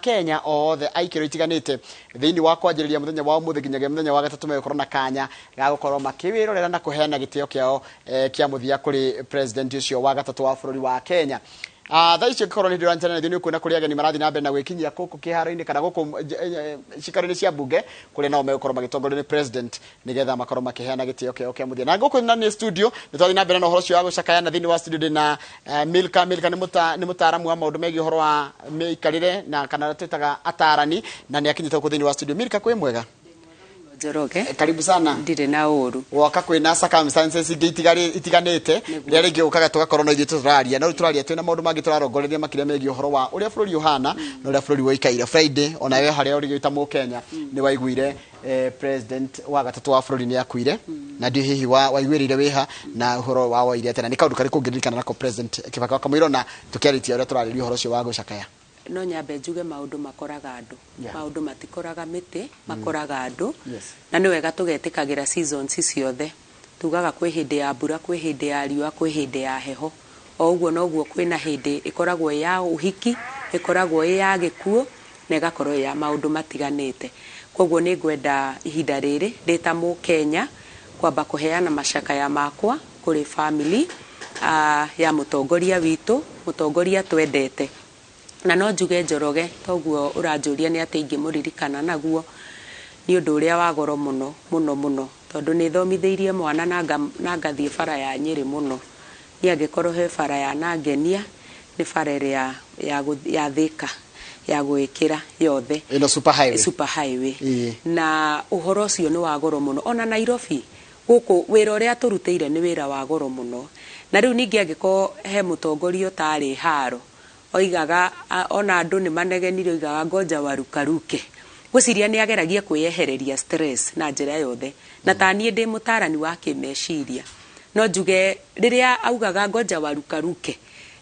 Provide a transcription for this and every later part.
Kenya othe aikĩro itiganĩte thĩinĩ wa kwanjĩrĩria mũthenya wa ũmũthĩ nginyagia mũthenya wa gatatũ megũkorwo na kanya ga gũkorwo makĩwĩrorera na kũheana gĩtĩo kĩao kĩa mũthia kũrĩ president ũcio wa gatatũ wa bũrũri wa Kenya. Thaa icio ngĩkorwo nĩ ndĩranyitanĩra na ithuĩ, nĩ ũkuona kũrĩ ageni marathiĩ na mbere na gwĩkinyia gũkũ kĩharo-inĩ kana gũkũ cikaro-inĩ cia mbunge, kũrĩa nao megũkorwo magĩtongorio nĩ president nĩgetha makorwo makĩheana gĩtĩo kĩao kĩa mũthia. Na gũkũ na nĩ studio nĩ twathiĩ na mbere na ũhoro ũcio wa gũcakaya, na thĩinĩ wa studio ndĩna Milka. Milka nĩ mũtaaramu wa maũndũ megiĩ ũhoro wa mĩikarĩre na kana twĩtaga atarani, na nĩ akinyĩte gũkũ thĩinĩ wa studio. Milka, kwĩ mwega? Njoroge. Karibu sana. Ndirĩ na ũru. Woka kwĩna circumstances ingĩ itiganĩte rĩrĩa rĩngĩ ũkaga tũgakorwo no ithuĩ tũraria, no rĩu tũraria twĩna maũndũ mangĩ tũrarongoreria, makĩria megiĩ ũhoro wa ũrĩa bũrũri ũhana na ũrĩa bũrũri ũikaire. Friday, ona we harĩa ũrĩ ta Mũkenya nĩ waiguire president wa gatatũ wa bũrũri nĩ akuire, na ndiũ hihi waiguĩrĩire wĩha na ũhoro wa woire atĩa, na nĩ kaũndũ karĩkũ ũngĩririkana nako president Kibaki wakamũira na tũkĩarĩtie ũrĩa tũrarĩria ũhoro ũcio wa gũcakaya? No nyambe njuge maũndũ makoraga andũ. Maũndũ matikoraga mĩtĩ, makoraga andũ. Na nĩ wega tũgetĩkagĩra seasons ciothe. Tugaga kwĩ hĩndĩ ya mbura, kwĩ hĩndĩ ya riũa, kwĩ hĩndĩ ya heho. O ũguo noguo kwĩna hĩndĩ ĩkoragwo ĩ ya ũhiki, ĩkoragwo ĩ ya gĩkuũ, na ĩgakorwo ĩ ya maũndũ matiganĩte. Koguo nĩ ngwenda ihinda rĩrĩ ndĩ ta Mũkenya kwamba kũheana macakaya makwa kũrĩ family ya mũtongoria witũ, mũtongoria twendete. Na no njuge, Njoroge, toguo ũranjũria nĩ atĩ ingĩmũririkana naguo, nĩ ũndũ ũrĩa wa goro mũno mũno mũno, tondũ nĩ thomithĩirie mwana na ngathiĩ bara ya Nyĩrĩ mũno. Niĩ angĩkorwo he bara ya nangenia, nĩ bara ĩrĩa ya Thĩka ya gwĩkĩra yothe. Ĩno super highway. Super highway. Na ũhoro ũcio nĩ wa goro mũno. Ona Nairobi gũkũ wĩra ũrĩa tũrutĩire nĩ wĩra wa goro mũno. Na rĩu ningĩ angĩkorwo he mũtongoria ũtarĩ haro, oigaga ona andũ nĩ manegenire, oigaga ngoja warukaruke. Ngwĩciria nĩ ageragia kwĩyehereria stress na njĩra yothe. Na ta niĩ ndĩ mũtarani wa kĩmeciria, no njuge rĩrĩa augaga ngoja warukaruke,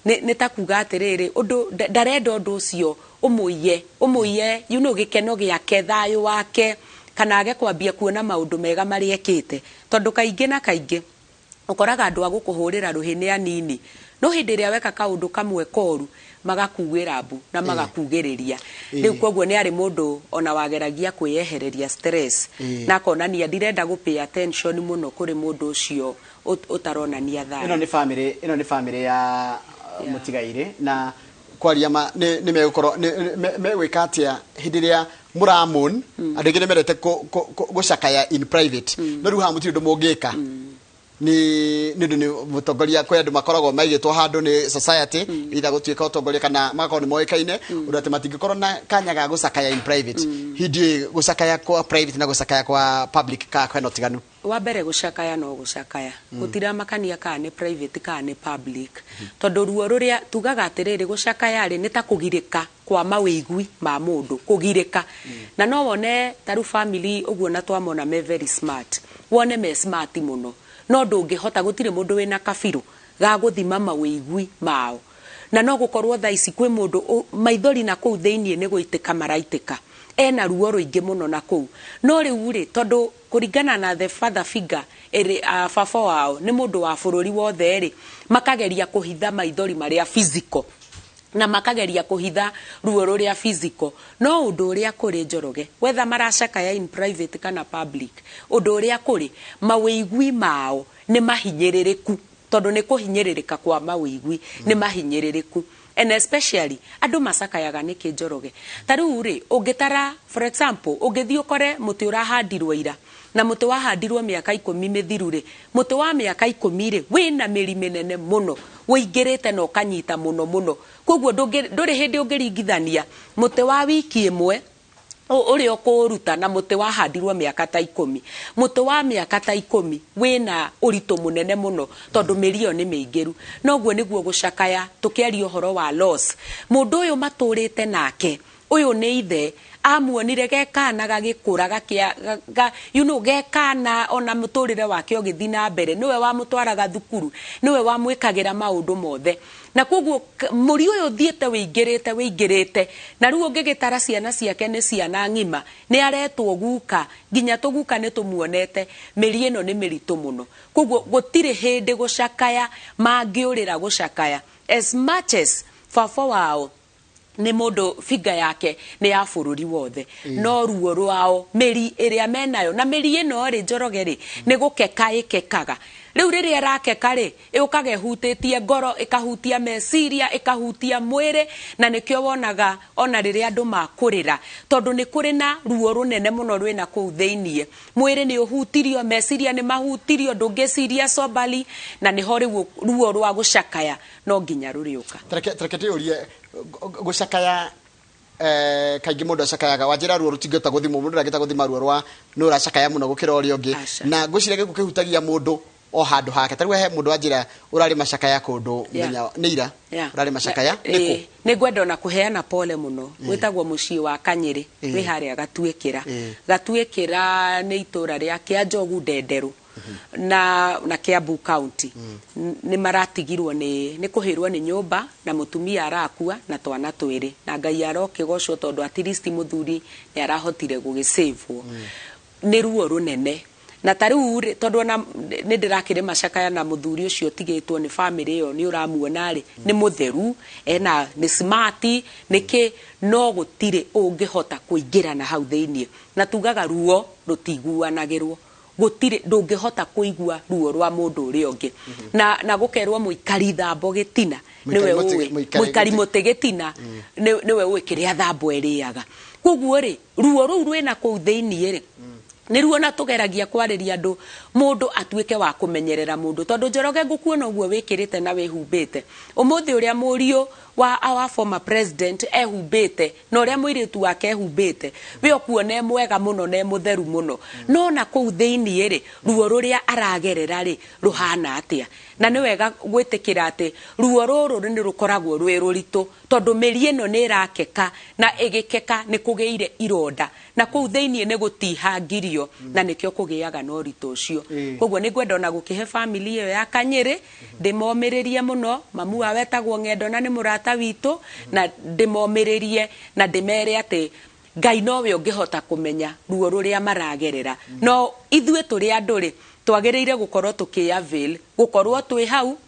nĩ ta kuga atĩrĩrĩ, ũndũ ndarenda ũndũ ũcio ũmũiye ũmũiye gĩkeno gĩake, thayũ wake, kana age kwambia kuona maũndũ mega marĩa ekĩte, tondũ kaingĩ na kaingĩ ũkoraga andũ a gũkũhũrĩra rũhĩ nĩ anini, no hĩndĩ ĩrĩa weka kaũndũ kamwe koru, magakugĩra mbu na magakugĩrĩria. Rĩu koguo nĩ arĩ mũndũ ona wageragia kwĩyehereria stress na akonania ndirenda gũ pay attention mũno kũrĩ mũndũ ũcio ũtaronania thayũ. Ĩno nĩ family ya mũtigairĩ, na kwaria ma nĩ megũkorwo megwĩka atĩa hĩndĩ ĩrĩa mũramon? Andũ aingĩ nĩ mendete gũcakaya in private, no rĩu haha mũtirĩ ũndũ mũngĩka nĩ ũndũ nĩ mũtongoria. Kwĩ andũ makoragwo maigĩtwo handũ nĩ society, either gũtuĩka ũtongoria kana magakorwo nĩ moĩkaine, ũndũ atĩ matingĩkorwo na kanya ga gũcakaya in private. Hĩndĩ ĩyo gũcakaya kwa private na gũcakaya kwa public ka kwĩna ũtiganu? Wa mbere, gũcakaya no gũcakaya, gũtiramakania kana nĩ private kana nĩ public, tondũ ruo rũrĩa tugaga atĩrĩrĩ, gũcakaya rĩ, nĩ ta kũgirĩka kwa mawĩigui ma mũndũ, kũgirĩka. Na no wone ta rĩu family ũguo, na twamona me very smart, wone me smart mũno, no ndũngĩhota, gũtirĩ mũndũ wĩna kabirũ ga gũthima mawĩigui mao. Na no gũkorwo thaa ici kwĩ mũndũ maithori na kũu thĩiniĩ nĩ gũitĩka maraitĩka, ena ruo rũingĩ mũno na kũu. No rĩu rĩ, tondũ kũringana na the father figure ĩrĩ baba wao nĩ mũndũ wa bũrũri wothe rĩ, makageria kũhitha maithori marĩa physical na makageria kũhitha ruo rũrĩa physical. No ũndũ ũrĩa kũrĩ, Njoroge, whether maracakaya in private kana public, ũndũ ũrĩa kũrĩ, mawĩigui mao nĩ mahinyĩrĩrĩku, tondũ nĩ kũhinyĩrĩrĩka kwa mawĩigui, nĩ mahinyĩrĩrĩku. And especially andũ macakayaga nĩkĩ, Njoroge? Ta rĩu rĩ, ũngĩtara, for example, ũngĩthiĩ ũkore mũtĩ ũrahandirwo ira na mũtĩ wahandirwo mĩaka 10 mĩthiru rĩ, mũtĩ wa mĩaka 10 rĩ, wĩna mĩri mĩnene mũno wĩingĩrĩte na ũkanyita mũno mũno. Koguo ndũrĩ hĩndĩ ũngĩringithania mũtĩ wa wiki ĩmwe ũrĩa ũkũũruta na mũtĩ wahandirwo mĩaka ta 10. Mũtĩ wa mĩaka ta 10 wĩna ũritũ mũnene mũno, tondũ mĩri ĩyo nĩ mĩingĩru. Noguo nĩguo gũcakaya, tũkĩaria ũhoro wa loss, mũndũ ũyũ matũrĩte nake, ũyũ nĩ ithe amuonire ge kana gagĩkũra gakĩa ga, ge kana, ona mũtũrĩre wake ũgĩthiĩ na mbere, nĩwe wamũtwaraga thukuru, nĩwe wamwĩkagĩra maũndũ mothe. Na koguo mũri ũyũ ũthiĩte wĩingĩrĩte wĩingĩrĩte, na rĩu ũngĩgĩtara ciana ciake nĩ ciana ng'ima, nĩ aretwo guka, nginya tũguka nĩ tũmuonete. Mĩri ĩno nĩ mĩritũ mũno. Koguo gũtirĩ hĩndĩ gũcakaya mangĩũrĩra gũcakaya, as much as baba wao Nĩ mũndũ figa yake nĩ ya bũrũri wothe, no ruo rwao, mĩri ĩrĩa menayo, na mĩri ĩno rĩ, Njoroge rĩ, nĩ gũkeka ĩkekaga. Rĩu rĩrĩa ĩrakeka rĩ, ĩũkaga ĩhutĩtie ngoro, ĩkahutia meciria, ĩkahutia mwĩrĩ, na nĩkĩo wonaga ona rĩrĩa andũ makũrĩra, tondũ nĩ kũrĩ na ruo rũnene mũno rwĩna kũu thĩiniĩ. Mwĩrĩ nĩ ũhutirio, meciria nĩ mahutirio, ndũngĩciria soberly, na nĩho rĩu ruo rwa gũcakaya no nginya rũrĩũka. Tareke ndĩũrie, gũcakaya, kaingĩ mũndũ acakayaga, wanjĩra ruo rũtingĩhota gũthimwo, mũndũ ndangĩhota gũthima ruo rwa nĩ ũracakaya mũno gũkĩra ũrĩa ũngĩ. Aca. Na ngwĩciria gĩkuũ kĩhutagia mũndũ o handũ hake. Ta rĩu he mũndũ wanjĩra ũrarĩ macakaya kũndũ mũthenya nĩ ira, ũrarĩ macakaya nĩ kũ? Nĩ ngwenda ona kũheana pole mũno. Gwĩtagwo mũciĩ wa Kanyĩrĩ, wĩ harĩa Gatuĩkĩra. Gatuĩkĩra nĩ itũra rĩa Kĩanjogu Ndenderũ na Kiambu County. Nĩ maratigirwo nĩ kũhĩrwo nĩ nyũmba, na mũtumia arakua na twana twĩrĩ, na Ngai arokĩgocwo tondũ at least mũthuri nĩ arahotire gũgĩsavwo. Nĩ ruo rũnene. Na ta rĩu rĩ, tondũ ona nĩ ndĩrakĩrĩ macakaya na mũthuri ũcio ũtigĩtwo nĩ family ĩyo, nĩ ũramuona rĩ, nĩ mũtheru, ena nĩ smart, nĩkĩ, no gũtirĩ ũngĩhota kũingĩra na hau thĩiniĩ. Na tugaga ruo rũtiguanagĩrwo, gũtirĩ, ndũngĩhota kũigua ruo rwa mũndũ ũrĩa ũngĩ. Na gũkerwo mũikari thambo gĩtina, nĩwe ũĩ, mũikari mũtĩ gĩtina, nĩwe ũĩ kĩrĩa thambo ĩrĩaga. Koguo rĩ, ruo rũu rwĩna kũu thĩiniĩ rĩ, nĩ ruo na tũgeragia kwarĩria andũ, mũndũ atuĩke wa kũmenyerera mũndũ, tondũ Njoroge ngũkuona ũguo wĩkĩrĩte na wĩhumbĩte. Ũmũthĩ ũrĩa mũriũ wa our former president ehumbĩte na ũrĩa mũirĩtu wake ehumbĩte, we ũkuona e mwega mũno na e mũtheru mũno, no na kũu thĩiniĩ rĩ, ruo rũrĩa aragerera rĩ, rũhana atĩa? Na nĩ wega gwĩtĩkĩra atĩ ruo rũrũ nĩ rũkoragwo rwĩ rũritũ, tondũ mĩri ĩno nĩ ĩrakeka, na ĩgĩkeka nĩ kũgĩire ironda, na kũu thĩiniĩ nĩ gũtihangirio, na nĩkĩo kũgĩaga na ũritũ ũcio. Koguo nĩ ngwenda ona gũkĩhe family ĩyo ya Kanyĩrĩ, ndĩmomĩrĩrie mũno. Mamu wao etagwo Ng'endo na nĩ mũrata witũ, na ndĩmomĩrĩrie na ndĩmere atĩ Ngai nowe ũngĩhota kũmenya ruo rũrĩa maragerera. No ithuĩ tũrĩ andũ rĩ, twagĩrĩire gũkorwo tũkĩ-avail, gũkorwo twĩ hau.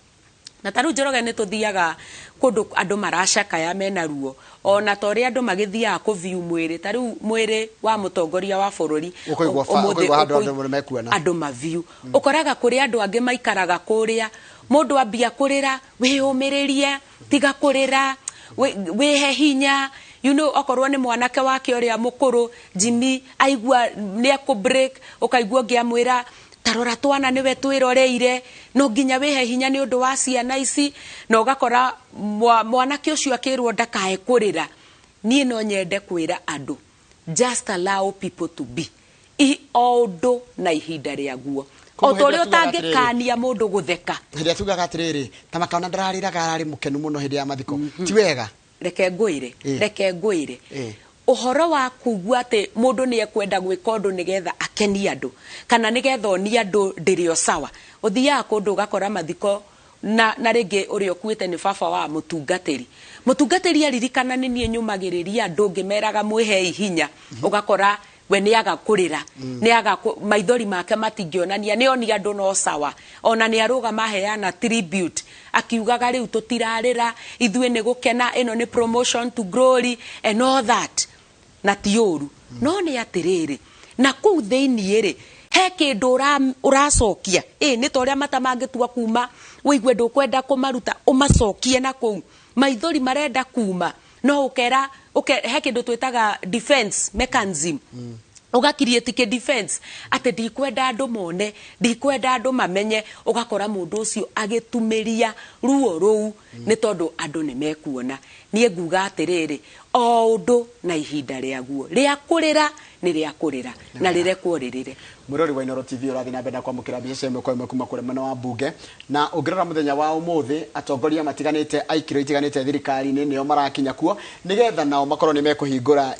Na ta rĩu Njoroge nĩ tũthiaga kũndũ andũ maracakaya mena ruo, ona ta ũrĩa andũ magĩthiaga kũview mwĩrĩ, ta rĩu mwĩrĩ wa mũtongoria wa bũrũri Ũkũigua ũmũthĩ ũkũigua handũ andũ mekuona. Andũ maview. Ũkoraga kũrĩ andũ angĩ maikaraga kũrĩa, mũndũ ambia kũrĩra, wĩyũmĩrĩrie, tiga kũrĩra, wĩhe hinya. Okorwo nĩ mwanake wake ũrĩa mũkũrũ Jimmy, aigua nĩ ekũ break, ũkaigua ũngĩ amwĩra tarora twana nĩwe twĩroreire, no nginya wĩhe hinya nĩ ũndũ wa ciana ici. Na ũgakora mwanake ũcio akĩrwo ndakae kũrĩra. Niĩ no nyende kwĩra andũ, just allow people to be. O ũndũ na ihinda rĩaguo. Koguo O ta ũrĩa hĩndĩ ĩrĩa tugaga atĩrĩrĩ, ũtangĩkania mũndũ gũtheka. Hĩndĩ ĩrĩa tugaga atĩrĩrĩ, ta makaona ndararĩraga, ararĩ mũkenu mũno hĩndĩ ya mathiko. Ti wega? Reke ngwĩre, reke ngwĩre. Ũhoro wa kugua atĩ mũndũ nĩ ekwenda gwĩka ũndũ nĩgetha akenie andũ, kana nĩgetha onie andũ ndĩrĩ o sawa. Ũthiaga kũndũ ũgakora mathiko na rĩngĩ ũrĩa ũkuĩte nĩ baba wa mũtungatĩri. Mũtungatĩri aririkana nĩ niĩ nyũmagĩrĩria andũ ngĩmeraga mwĩhei hinya, ũgakora we nĩ aga kũrĩra, nĩ aga maithori make matingĩonania, nĩ onia andũ no sawa. Ona nĩ arũgama aheana tribute, akiugaga rĩu tũtirarĩra, ithuĩ nĩ gũkena, ĩno nĩ promotion to glory and all that. Na ti ũru. No nĩ atĩrĩrĩ, na kũu thĩiniĩ rĩ, he kĩndũ ũracokia. Nĩ ta ũrĩa mata mangĩtua kuma, ũigue ndũkwenda kũmaruta, ũmacokie na kũu. Maithori marenda kuma, no ũkera, he kĩndũ twĩtaga defense mechanism. Ũgakiriĩti kĩ defense, atĩ ndikwenda andũ mone, ndikwenda andũ mamenye, ũgakora mũndũ ũcio agĩtumĩria ruo rũu, nĩ tondũ andũ nĩ mekuona. Niĩ nguga atĩrĩrĩ, o ũndũ na ihinda rĩaguo, rĩa kũrĩra nĩ rĩa kũrĩra, na rĩrekwo rĩrĩre. Mũrori wa Inooro TV ũrathiĩ na mbere na kwamũkĩra mbica cia ĩmwe kwa ĩmwe kuma kũrĩa mwena wa mbunge, na ũngĩrora mũthenya wa ũmũthĩ, atongoria matiganĩte a ikĩro itiganĩte thirikari-inĩ nĩo marakinya kuo, nĩgetha nao makorwo nĩ mekũhingũra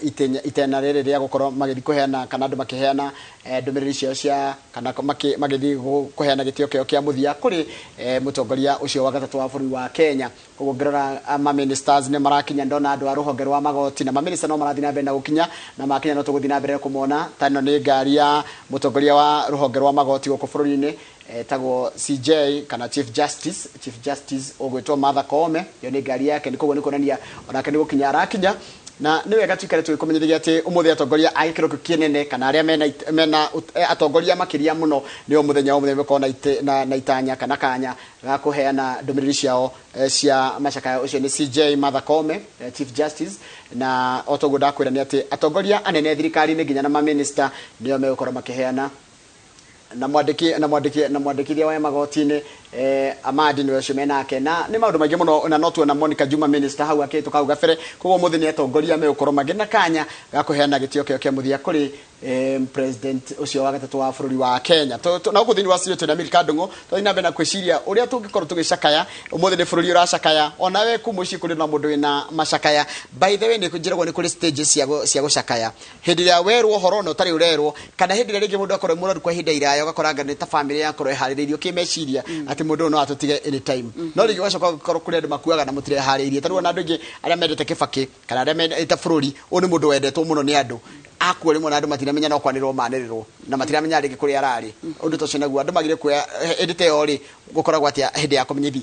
itena rĩrĩ rĩa gũkorwo magĩthiĩ kũheana, kana andũ makĩheana ndũmĩrĩri ciao cia, kana magĩthiĩ kũheana gĩtĩo kĩao kĩa mũthia kũrĩ mũtongoria ũcio wa gatatũ wa bũrũri wa Kenya. Koguo ngĩrora, ma ministers nĩ marakinya, ndona andũ a rũhonge rwa magoti na maminista no marathiĩ na mbere na gũkinya na makinya no tũgũthiĩ na mbere kũmona. Ta ĩno nĩ ngari ya mũtongoria wa rũhonge rwa magoti gũkũ bũrũri-inĩ etagwo CJ kana Chief Justice ũgwĩtwo Martha Koome. Ĩyo nĩ ngari yake, nĩ koguo nĩ kuonania onake nĩ gũkinya arakinya. Na nĩ wega tuikare tũgĩkũmenyithagia atĩ ũmũthĩ atongoria a gĩkĩro kĩu kĩnene kana arĩa mena atongoria makĩria mũno nĩo mũthenya wa mũthenya mekorwo na itanya kana kanya ga kũheana ndũmĩrĩri ciao cia macakaya. Ũcio nĩ CJ Martha Koome, Chief Justice. Na o toguo ndakwĩra nĩ atĩ atongoria anene thirikari-inĩ nginya na maminista nĩo megũkorwo makĩheana, na mwandĩki na mwandĩki na mwandĩkithia wa magoti-inĩ Amadi nĩwe ũcio menake, na nĩ maũndũ maingĩ mũno. Na no tuona Monica Juma, minister, hau akĩhĩtũka hau gabere. Koguo ũmũthĩ nĩ atongoria megũkorwo magĩ na kanya ga kũheana gĩtĩo kĩao kĩa mũthia kũrĩ president ũcio wa gatatũ wa bũrũri wa Kenya. Na gũkũ thĩinĩ wa studio twĩna Milka Ndung'u. Twathiĩ na mbere na gwĩciria ũrĩa tũngĩkorwo tũgĩcakaya. Ũmũthĩ nĩ bũrũri ũracakaya, onawe kuu mũciĩ kũrĩ na mũndũ wĩna macakaya. By the way, nĩ njĩragwo nĩ kũrĩ stages cia gũcakaya, hĩndĩ ĩrĩa werwo ũhoro na ũtarĩ ũrerwo, kana hĩndĩ ĩrĩa rĩngĩ mũndũ akorwo e mũrwaru kwa ihinda iraya, ũgakora anga nĩ ta famĩlĩ yakorwo ĩharĩrĩirio kĩmeciria atĩ mũndũ ũyũ no atũtige anytime. No rĩngĩ ũgacoka ũgakorwo kũrĩ andũ makuaga na mũtireharĩirie. Ta rĩu ona andũ aingĩ arĩa mendete Kĩbakĩ kana arĩa mendete bũrũri ũyũ, nĩ mũndũ wendetwo mũno nĩ andũ akua, rĩmwe na andũ matiramenya, no kwanĩrĩrwo manĩrĩrwo na matiramenya rĩngĩ kũrĩa ararĩ. Ũndũ ta ũcio naguo andũ magire kuoya hĩndĩ ta ĩyo rĩ, gũkoragwo atĩa hĩndĩ ya kũmenyithia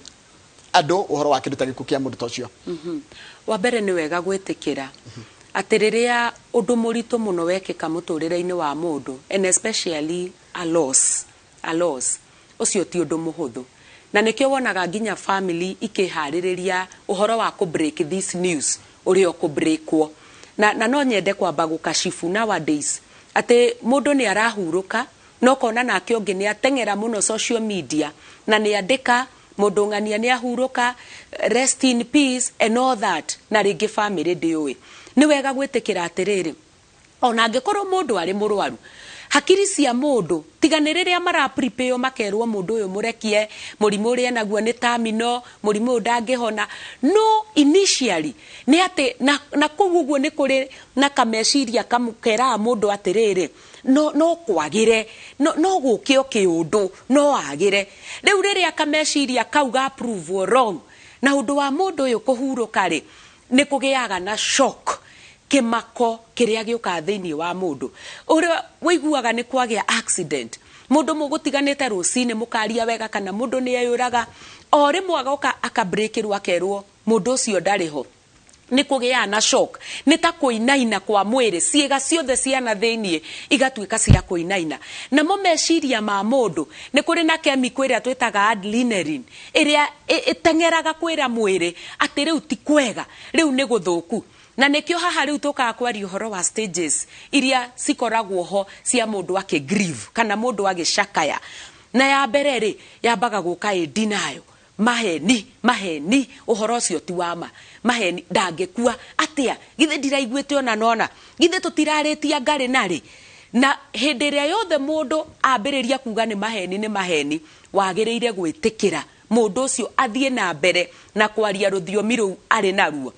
andũ ũhoro wa kĩndũ ta gĩkuũ kĩa mũndũ ta ũcio? Wa mbere, nĩ wega gwĩtĩkĩra atĩ rĩrĩa ũndũ mũritũ mũno wekĩka mũtũrĩre-inĩ wa mũndũ, and especially a loss, ũcio ti ũndũ mũhũthũ. Na nĩkĩo wonaga nginya family ikĩharĩrĩria ũhoro wa kũ break this news ũrĩa ũkũ-breakwo. Na no nyende kwamba gũkacibu nowadays atĩ mũndũ nĩ arahurũka no kona nake ũngĩ nĩ ateng'era mũno social media na nĩ andĩka mũndũ ng'ania nĩ ahurũka, rest in peace and all that, na rĩngĩ family ndĩũĩ. Nĩ wega gwĩtĩkĩra atĩrĩrĩ, ona angĩkorwo mũndũ arĩ mũrwaru, hakiri cia mũndũ tiga nĩ rĩrĩa mara prepare makerwo mũndũ ũyũ mũrekie, mũrimũ ũrĩa naguo nĩ terminal, mũrimũ ũyũ ndangĩhona. No initially nĩ atĩ na kũu ũguo nĩ kũrĩ na kameciria keraga mũndũ atĩrĩrĩ, no kwagĩre, no gũke o kĩũndũ no agĩre. Rĩu rĩrĩa kameciria kau ga prove wrong na ũndũ wa mũndũ ũyũ kũhurũka rĩ, nĩ kũgĩaga na shock, kĩmako kĩrĩa gĩũkaga thĩinĩ wa mũndũ ũrĩa wĩiguaga nĩ kwagĩa accident, mũndũ mũgũtiganĩte rũcinĩ mũkaria wega, kana mũndũ nĩ eyũraga, o rĩmwe agoka akabreakĩrwo akerwo mũndũ ũcio ndarĩ ho, nĩ kũgĩaga na shock. Nĩ ta kũinaina kwa mwĩrĩ, ciĩga ciothe ciana thĩiniĩ igatuĩka cia kũinaina. Namo meciria ma mũndũ, nĩ kũrĩ na chemical ĩrĩa twĩtaga adrenaline ĩrĩa ĩteng'eraga kwĩra mwĩrĩ atĩ rĩu ti kwega, rĩu nĩ gũthũku. Na nĩkĩo haha rĩu tũkaga kwaria ũhoro wa stages iria cikoragwo ho cia mũndũ akĩ grieve kana mũndũ agĩcakaya. Na ya mbere rĩ, yambaga gũka ĩ denial, maheni, maheni, ũhoro ũcio ti wa ma, maheni, ndangĩkua atĩa, githĩ ndiraiguĩte ona nona, githĩ tũtirarĩtia ngarĩ narĩ. Na hĩndĩ ĩrĩa yothe mũndũ ambĩrĩria kuga nĩ maheni, nĩ maheni, wagĩrĩire gwĩtĩkĩra mũndũ ũcio athiĩ na mbere na kwaria rũthiomi rũu arĩ naruo,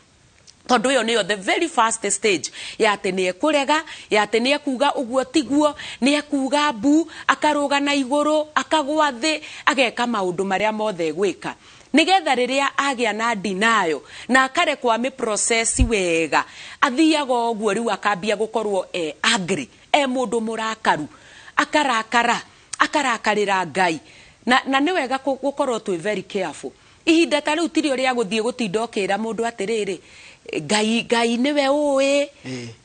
tondũ ĩyo nĩyo the very first stage ya atĩ nĩ ekũrega, ya atĩ nĩ ekuga ũguo tiguo, nĩ ekuga mbu, akarũga na igũrũ, akagwa thĩ, ageka maũndũ marĩa mothe egwĩka nĩgetha rĩrĩa agĩa na denial na akarekwo amĩ process wega, athiaga ũguo rĩu akambia gũkorwo e angry, e mũndũ mũrakaru, akarakara, akarakarĩra Ngai. Na nĩ wega gũkorwo twĩ very careful. Ihinda ta rĩu tirio rĩa gũthiĩ gũtinda ũkĩra mũndũ atĩrĩrĩ, Ngai, Ngai nĩwe ũĩ,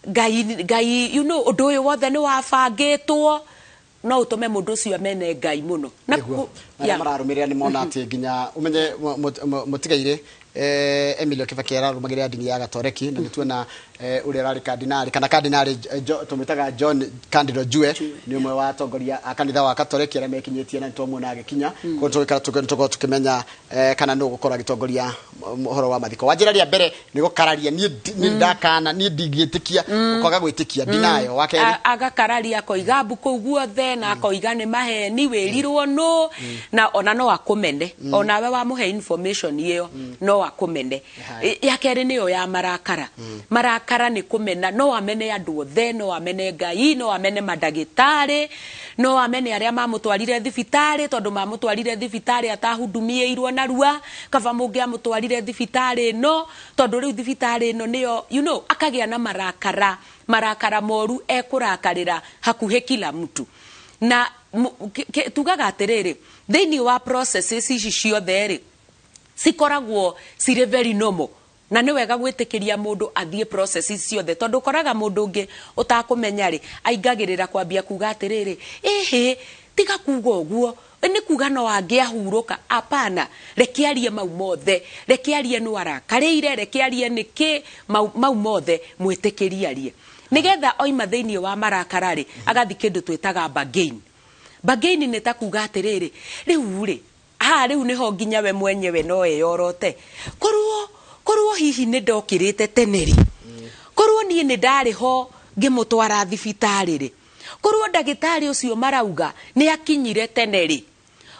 Ngai, Ngai, ũndũ ũyũ wothe nĩ wabangĩtwo. No ũtũme mũndũ ũcio amene Ngai mũno na Nĩguo. Arĩa mararũmĩrĩra nĩ mona atĩ nginya ũmenye mũtigairĩ Emilio Kibaki ararũmagĩrĩra ndini ya Gatoreki, na nĩ tuona ũrĩa ũrarĩ kardinali kana kardinali tũmwĩtaga John Candida Njue, nĩ ũmwe wa atongoria a kanitha wa Gatoreki arĩa mekinyĩtie, na nĩ twamuona agĩkinya. Koguo tũgĩikara tũkorwo tũkĩmenya kana nũ ũgũkorwo agĩtongoria ũhoro wa mathiko. Wa njĩra rĩa mbere nĩ gũkararia, niĩ ndakana, niĩ ndingĩtĩkia, kwaga gwĩtĩkia, denial. Wa kerĩ? Agakararia, akoiga mbu kũu guothe na akoiga nĩ maheni, wĩrirwo nũ, na ona no akũmene onawe wamũhe information ĩyo, no akũmene. Ya kerĩ nĩyo ya marakara. Marakara nĩ kũmena, no amene andũ othe, no amene Ngai, no amene mandagĩtarĩ, no amene arĩa mamũtwarire thibitarĩ, tondũ mamũtwarire thibitarĩ atahudumiĩirwo narua, kaba mũngĩamũtwarire. ndamũtwarire thibitarĩ ĩno, tondũ rĩu thibitarĩ ĩno nĩyo, akagĩa na marakara, marakara moru, ekũrakarĩra hakuhĩ kila mtu. Na tugaga atĩrĩrĩ, thĩinĩ wa processes ici ciothe rĩ, cikoragwo cirĩ very normal, na nĩ wega gwĩtĩkĩria mũndũ athiĩ processes ciothe, tondũ ũkoraga mũndũ ũngĩ ũtakũmenya rĩ, aingagĩrĩra kwambia kuga atĩrĩrĩ, ĩhĩ, tiga kuga ũguo, nĩ kuga no angĩahurũka. Apana, reke arie mau mothe, reke arie nũ arakarĩire, reke arie nĩkĩ, mau mothe mwĩtĩkĩrie arie, nĩgetha oima thĩinĩ wa marakara rĩ, agathiĩ kĩndũ twĩtaga bargain. Bargain nĩ ta kuga atĩrĩrĩ, rĩu rĩ, haha rĩu nĩho nginya we mwenyewe no eyorote, korwo hihi nĩ ndokĩrĩte tene rĩ, korwo niĩ nĩ ndarĩ ho ngĩmũtwara thibitarĩ rĩ, korwo ndagĩtarĩ ũcio marauga nĩ akinyire tene rĩ,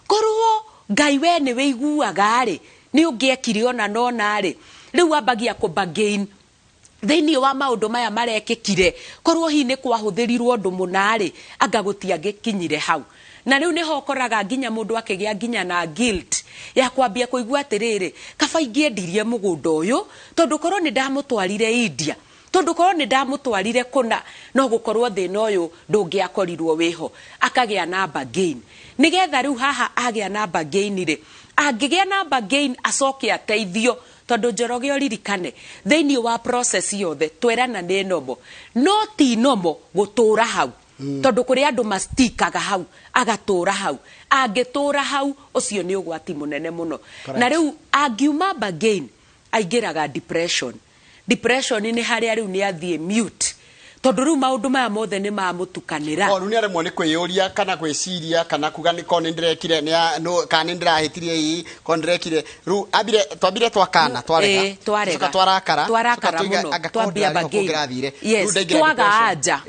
korwo Ngai we nĩ wĩiguaga rĩ, nĩ ũngĩekire ona nona rĩ. Rĩu ambagia kũ bargain thĩinĩ wa maũndũ maya marekĩkire, korwo hihi nĩ kwahũthĩrirwo ũndũ mũna rĩ, anga gũtiangĩkinyire hau. Na rĩu nĩho ũkoraga nginya mũndũ akĩgĩa nginya na guilt ya kwambia kũigua atĩrĩrĩ, kaba ingĩendirie mũgũnda ũyũ, tondũ korwo nĩ ndamũtwarire India, tondũ korwo nĩ ndamũtwarire kũna, no gũkorwo thĩna ũyũ ndũngĩakorirwo wĩho. Akagĩa na bargain, nĩgetha rĩu haha agĩa na bargain rĩ, angĩgĩa na bargain acoke ateithio, tondũ Njoroge ũririkane thĩinĩ wa process yothe twerana nĩ normal, no ti normal gũtũra hau, tondũ kũrĩ andũ mastikaga hau, agatũra hau, angĩtũra hau ũcio nĩ ũgwati mũnene mũno. Na rĩu angiuma bargain aingĩraga depression. Depression nĩ harĩa rĩu nĩ athiĩ mute, tondũ rĩu maũndũ maya mothe nĩ mamũtukanĩra. O rĩu nĩ aremwo nĩ kwĩyũria kana gwĩciria kana kuga nĩ korwo nĩ ndĩrekire kana nĩ ndĩrahĩtirie, ii korwo nĩ ndĩrekire. Rĩu ambire twambire twakana, twarega. Twarega. Tũcoka twarakara. Twarakara Tũcoka tuiga, mũno. anga korwo Twambia ndĩrarĩ ho bargain. kũngĩrathire. Yes, Rĩu ndaingĩra twaga depression. anja.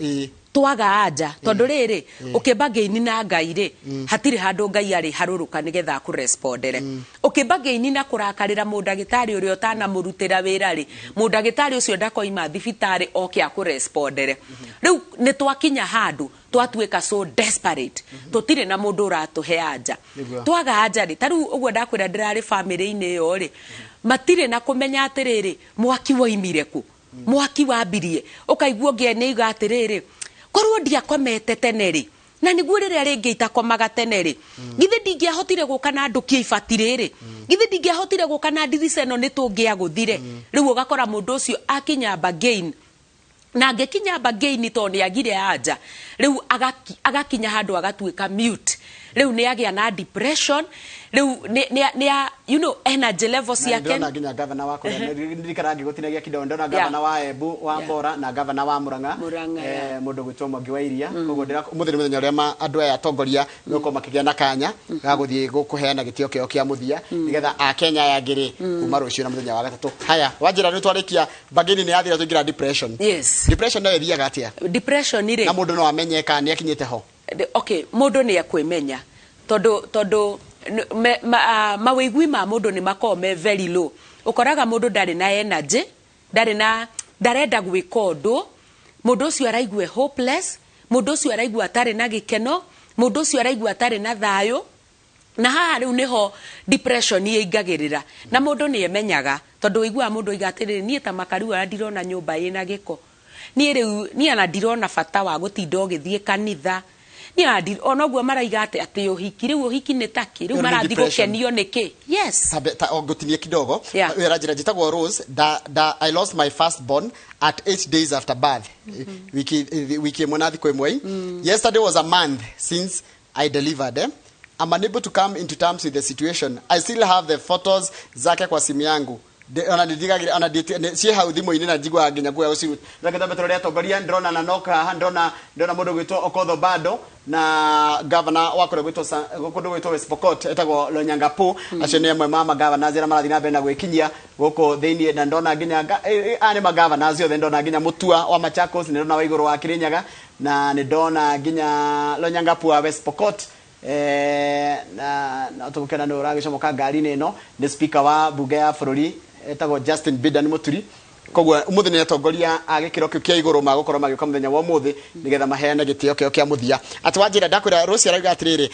Twaga anja, tondũ rĩrĩ ũkĩbargain na Ngai rĩ, hatirĩ handũ Ngai arĩ harũrũka nĩgetha akũrespondere. Ũkĩbargain na kũrakarĩra mũndagĩtarĩ ũrĩa ũtanamũrutĩra wĩra rĩ, mũndagĩtarĩ ũcio ndakoima thibitarĩ oke akũrespondere. Rĩu nĩ twakinya handũ twatuĩka so desperate, tũtirĩ na mũndũ ũratũhe anja. Twaga anja rĩ, ta rĩu ũguo ndakwĩra ndĩrarĩ bamĩrĩ-inĩ ĩyo rĩ, matirĩ na kũmenya atĩrĩrĩ, mwaki woimire kũ, mwaki wambirie. Ũkaigua ũngĩ nĩ aiga atĩrĩrĩ, korwo ndiakomete tene rĩ, na nĩguo rĩrĩa rĩngĩ itakomaga tene rĩ, githĩ ndingĩahotire gũka na ndũkie ibati rĩrĩ, githĩ ndingĩahotire gũka na ndirica ĩno nĩ tũngĩagũthire. Rĩu ũgakora mũndũ ũcio akinya bargain, na angĩkinya bargain tondũ nĩ agire anja, rĩu agakinya handũ agatuĩka mute. Rĩu nĩ agĩa na depression, rĩu nĩ energy level Na ciake. ndĩrona nginya gavana wa kũrĩa, ndirikana ngĩgũtinagia kidogo, ndĩrona gavana wa Embu wa Mbora na gavana wa Murang'a, Murang'a, yeah. Mũndũ gwĩtwo Mwangi wa Iria. Koguo ũmũthĩ nĩ mũthenya ũrĩa andũ aya atongoria megũkorwo makĩgĩa na kanya ga gũthiĩ kũheana gĩtĩo kĩao kĩa mũthia, nĩgetha Akenya aya angĩ rĩ, kuma rũciũ na mũthenya wa gatatũ. Haya, wanjĩra rĩu twarĩkia bargain nĩ yathira, tũingĩra depression. Yes. Depression nayo ĩthiaga atĩa? Depression rĩ, na mũndũ no amenye kana nĩ akinyĩte ho? Okay, mũndũ nĩ ekwĩmenya, tondũ mawĩigui ma mũndũ nĩ makoragwo me very low. Ũkoraga mũndũ ndarĩ na energy, ndarĩ na, ndarenda gwĩka ũndũ, mũndũ ũcio araigua hopeless, mũndũ ũcio araigua atarĩ na gĩkeno, mũndũ ũcio araigua atarĩ na thayũ. Na haha rĩu nĩho depression ĩingagĩrĩra, na mũndũ nĩ emenyaga, tondũ ũiguaga mũndũ oiga atĩrĩrĩ, niĩ ta makariu aya ndirona nyũmba ĩna gĩko, niĩ rĩu niĩ ona ndirona bata wa gũtinda ũgĩthiĩ kanitha, niĩ ona ona ũguo maraiga atĩ ũhiki, rĩu ũhiki nĩ takĩ, rĩu Rĩu nĩ marathiĩ depression. gũkenio nĩkĩ? Yes. Tabe, ta, o, ngũtinie kidogo. Yeah. Wĩra njĩra njĩtagwo Rose, da, I lost my first born at 8 days after birth. Wiki ĩmwe na thikũ ĩmwe. Yesterday was a month since I delivered. I'm unable to come into terms with the situation. I still have the photos zake kwa simu yangu. Ona ndirigagĩra, ona ciĩ hau thimũ-inĩ na njiguaga nginya guoya gũciruta. Reke twambe tũrore atongoria, ndĩrona na Nok haha, ndĩrona mũndũ ũgwĩtwo Okoth Obado na governor wa kũrĩa gwĩtwo kũndũ gwĩtwo West Pokot etagwo Lonyangapuo. Acio nĩ amwe ma magavana arĩa marathiĩ na mbere na gwĩkinyia gũkũ thĩinĩ, na ndona nginya aya nĩ magavana othe, ndona nginya Mutua wa Machakos, nĩ ndona Waigũrũ wa Kirinyaga, na nĩ ndona nginya Lonyangapuo wa West Pokot. Na tũgũkena nĩ ũragĩcomoka ngari-inĩ ĩno nĩ speaker wa bunge ya bũrũri etagwo Justin Bidan Muturi. Koguo umuthi ni atongoria a gikiro kiu kia iguru magukorwo magiuka muthenya wa umuthi nigetha maheane gitio kio kia muthia. Ati wanjira ndakwira Rose arauga atiriri,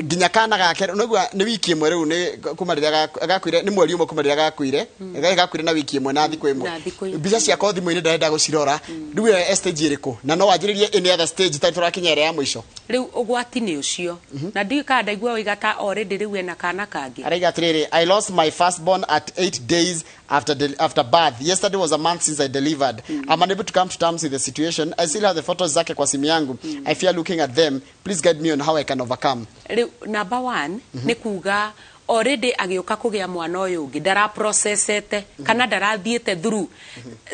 nginya kana gake nigua ni wiki imwe riu ni kuma riria gakuire, ni mweri umwe kuma riria gakuire, gakuire na wiki imwe na thiku imwe. Na thikũ ĩmwe. Mbica ciakwa thimũ-inĩ ndarenda gũcirora. Rĩu ĩyo stage ĩrĩkũ na no wanjĩrĩrie any other stage tari tũrakinya ĩrĩa ya mũico? Rĩu ũgwati nĩ ũcio, na ndiũĩ kana ndaigua waiga ta already rĩu ena kana kangĩ. Araiga atiriri, "I lost my firstborn at 8 days after birth. Yesterday was a month since I delivered. I'm unable to come to terms with the situation. I still have the photos zake kwa simu yangu. I fear looking at them. Please guide me on how I can overcome." Rĩu number one nĩ kuga already agĩũka kũgĩa mwana ũyũ ũngĩ ndaraprocessete kana ndarathiĩte through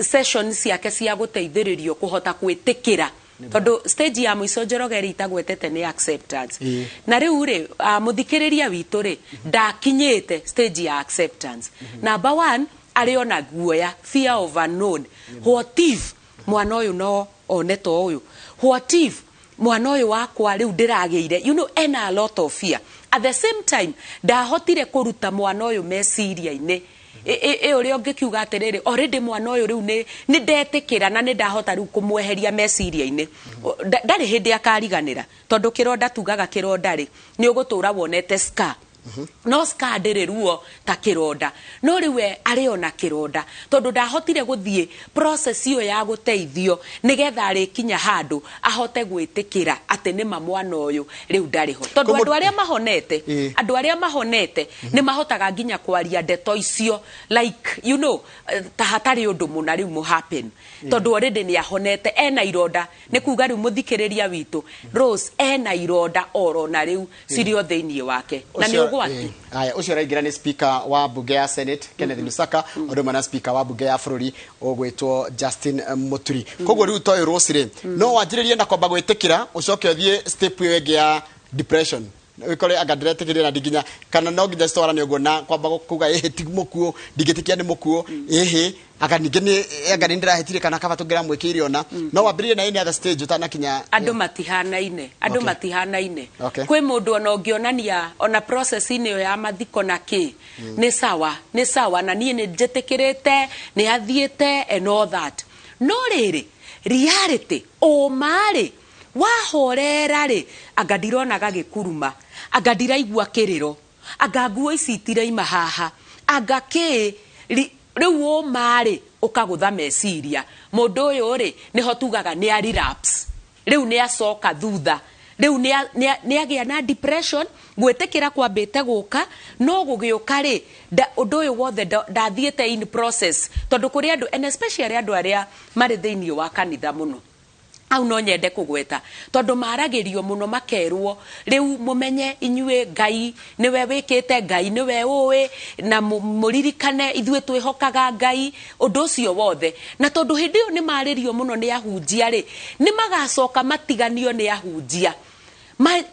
session ciake cia gũteithĩrĩrio kũhota gwĩtĩkĩra, tondũ stage ya mũico, Njoroge, ĩrĩa itagwetete nĩ acceptance. Na rĩu rĩ, mũthikĩrĩria witũ rĩ, ndakinyĩte stage ya acceptance. Number one, arĩ ona guoya, fear of unknown. What if mwana ũyũ no one ta ũyũ? What if mwana ũyũ wakwa rĩu ndĩragĩire? Ena a lot of fear. At the same time, ndahotire kũruta mwana ũyũ meciria-inĩ ĩ ũrĩa ũngĩkiuga atĩrĩrĩ, already mwana ũyũ rĩu nĩ ndetĩkĩra na nĩ ndahota rĩu kũmweheria meciria-inĩ. Ndarĩ hĩndĩ akariganĩra, tondũ kĩronda, tugaga kĩronda rĩ, nĩ ũgũtũra wonete scar, no scar ndĩrĩ ruo ta kĩronda. No rĩu we arĩ ona kĩronda tondũ ndahotire gũthiĩ process ĩyo ya gũteithio nĩgetha arĩkinya handũ ahote gwĩtĩkĩra atĩ nĩma mwana ũyũ rĩu ndarĩ ho, tondũ andũ arĩa mahonete, andũ arĩa mahonete nĩ mahotaga nginya kwaria ndeto icio like ta hatarĩ ũndũ mũna rĩu mũ happen, tondũ already nĩ ahonete. Ena ironda, nĩ kuga rĩu mũthikĩrĩria witũ Rose ena ironda oro na rĩu cirĩ o thĩinĩ wake, na nĩ ũgwati. Aya, ũcio ũraingĩra nĩ speaker wa bunge ya Senate Kenneth Lusaka, ũndũ ũmwe na speaker wa bunge ya bũrũri ũgwĩtwo Justin Muturi. Koguo rĩu toyũ Rose rĩ, no wanjĩrĩrie na kwamba gwĩtĩkĩra, ũcoke ũthiĩ step ĩyo ĩngĩ ya depression, wikore anga ndiretĩkĩria na ndinginya kana no nginya citwarane ũguo na kwamba kuga ĩhĩ ti mũkuũ, ndingĩtĩkia nĩ mũkuũ, ĩhĩ anga ningĩ nĩ anga nĩ ndĩrahĩtire kana kaba tũngĩramwĩkĩire ona no wambĩrĩrie na any other stage ũtanakinya. Andũ matihanaine, andũ matihanaine. Kwĩ mũndũ ona ũngĩonania ona process-inĩ ĩyo ya mathiko na kĩ, nĩ sawa, nĩ sawa, na niĩ nĩ njĩtĩkĩrĩte nĩ athiĩte and all that. No rĩrĩ, reality ũma-rĩ, wahorera rĩ, anga ndirona gagĩkuruma, anga ndiraigua kĩrĩro, anga nguo ici itiraima haha, anga kĩ rĩu ũma-rĩ, ũkagũtha meciria mũndũ ũyũ rĩ, nĩho tugaga nĩ a relapse, rĩu nĩ acoka thutha, rĩu nĩ agĩa na depression. Gwĩtĩkĩra kwambĩte gũka, no gũgĩũka rĩ, ũndũ ũyũ wothe ndathiĩte in process, tondũ kũrĩ andũ, and especially andũ arĩa marĩ thĩinĩ wa kanitha mũno, au no nyende kũgweta, tondũ maragĩrio mũno makerwo rĩu mũmenye inyuĩ Ngai nĩwe wĩkĩte, Ngai nĩwe ũĩ, na mũririkane ithuĩ twĩhokaga Ngai, ũndũ ũcio wothe. Na tondũ hĩndĩ ĩyo nĩ marĩrio mũno nĩ ahunjia rĩ, nĩ magacoka matiganio nĩ ahunjia,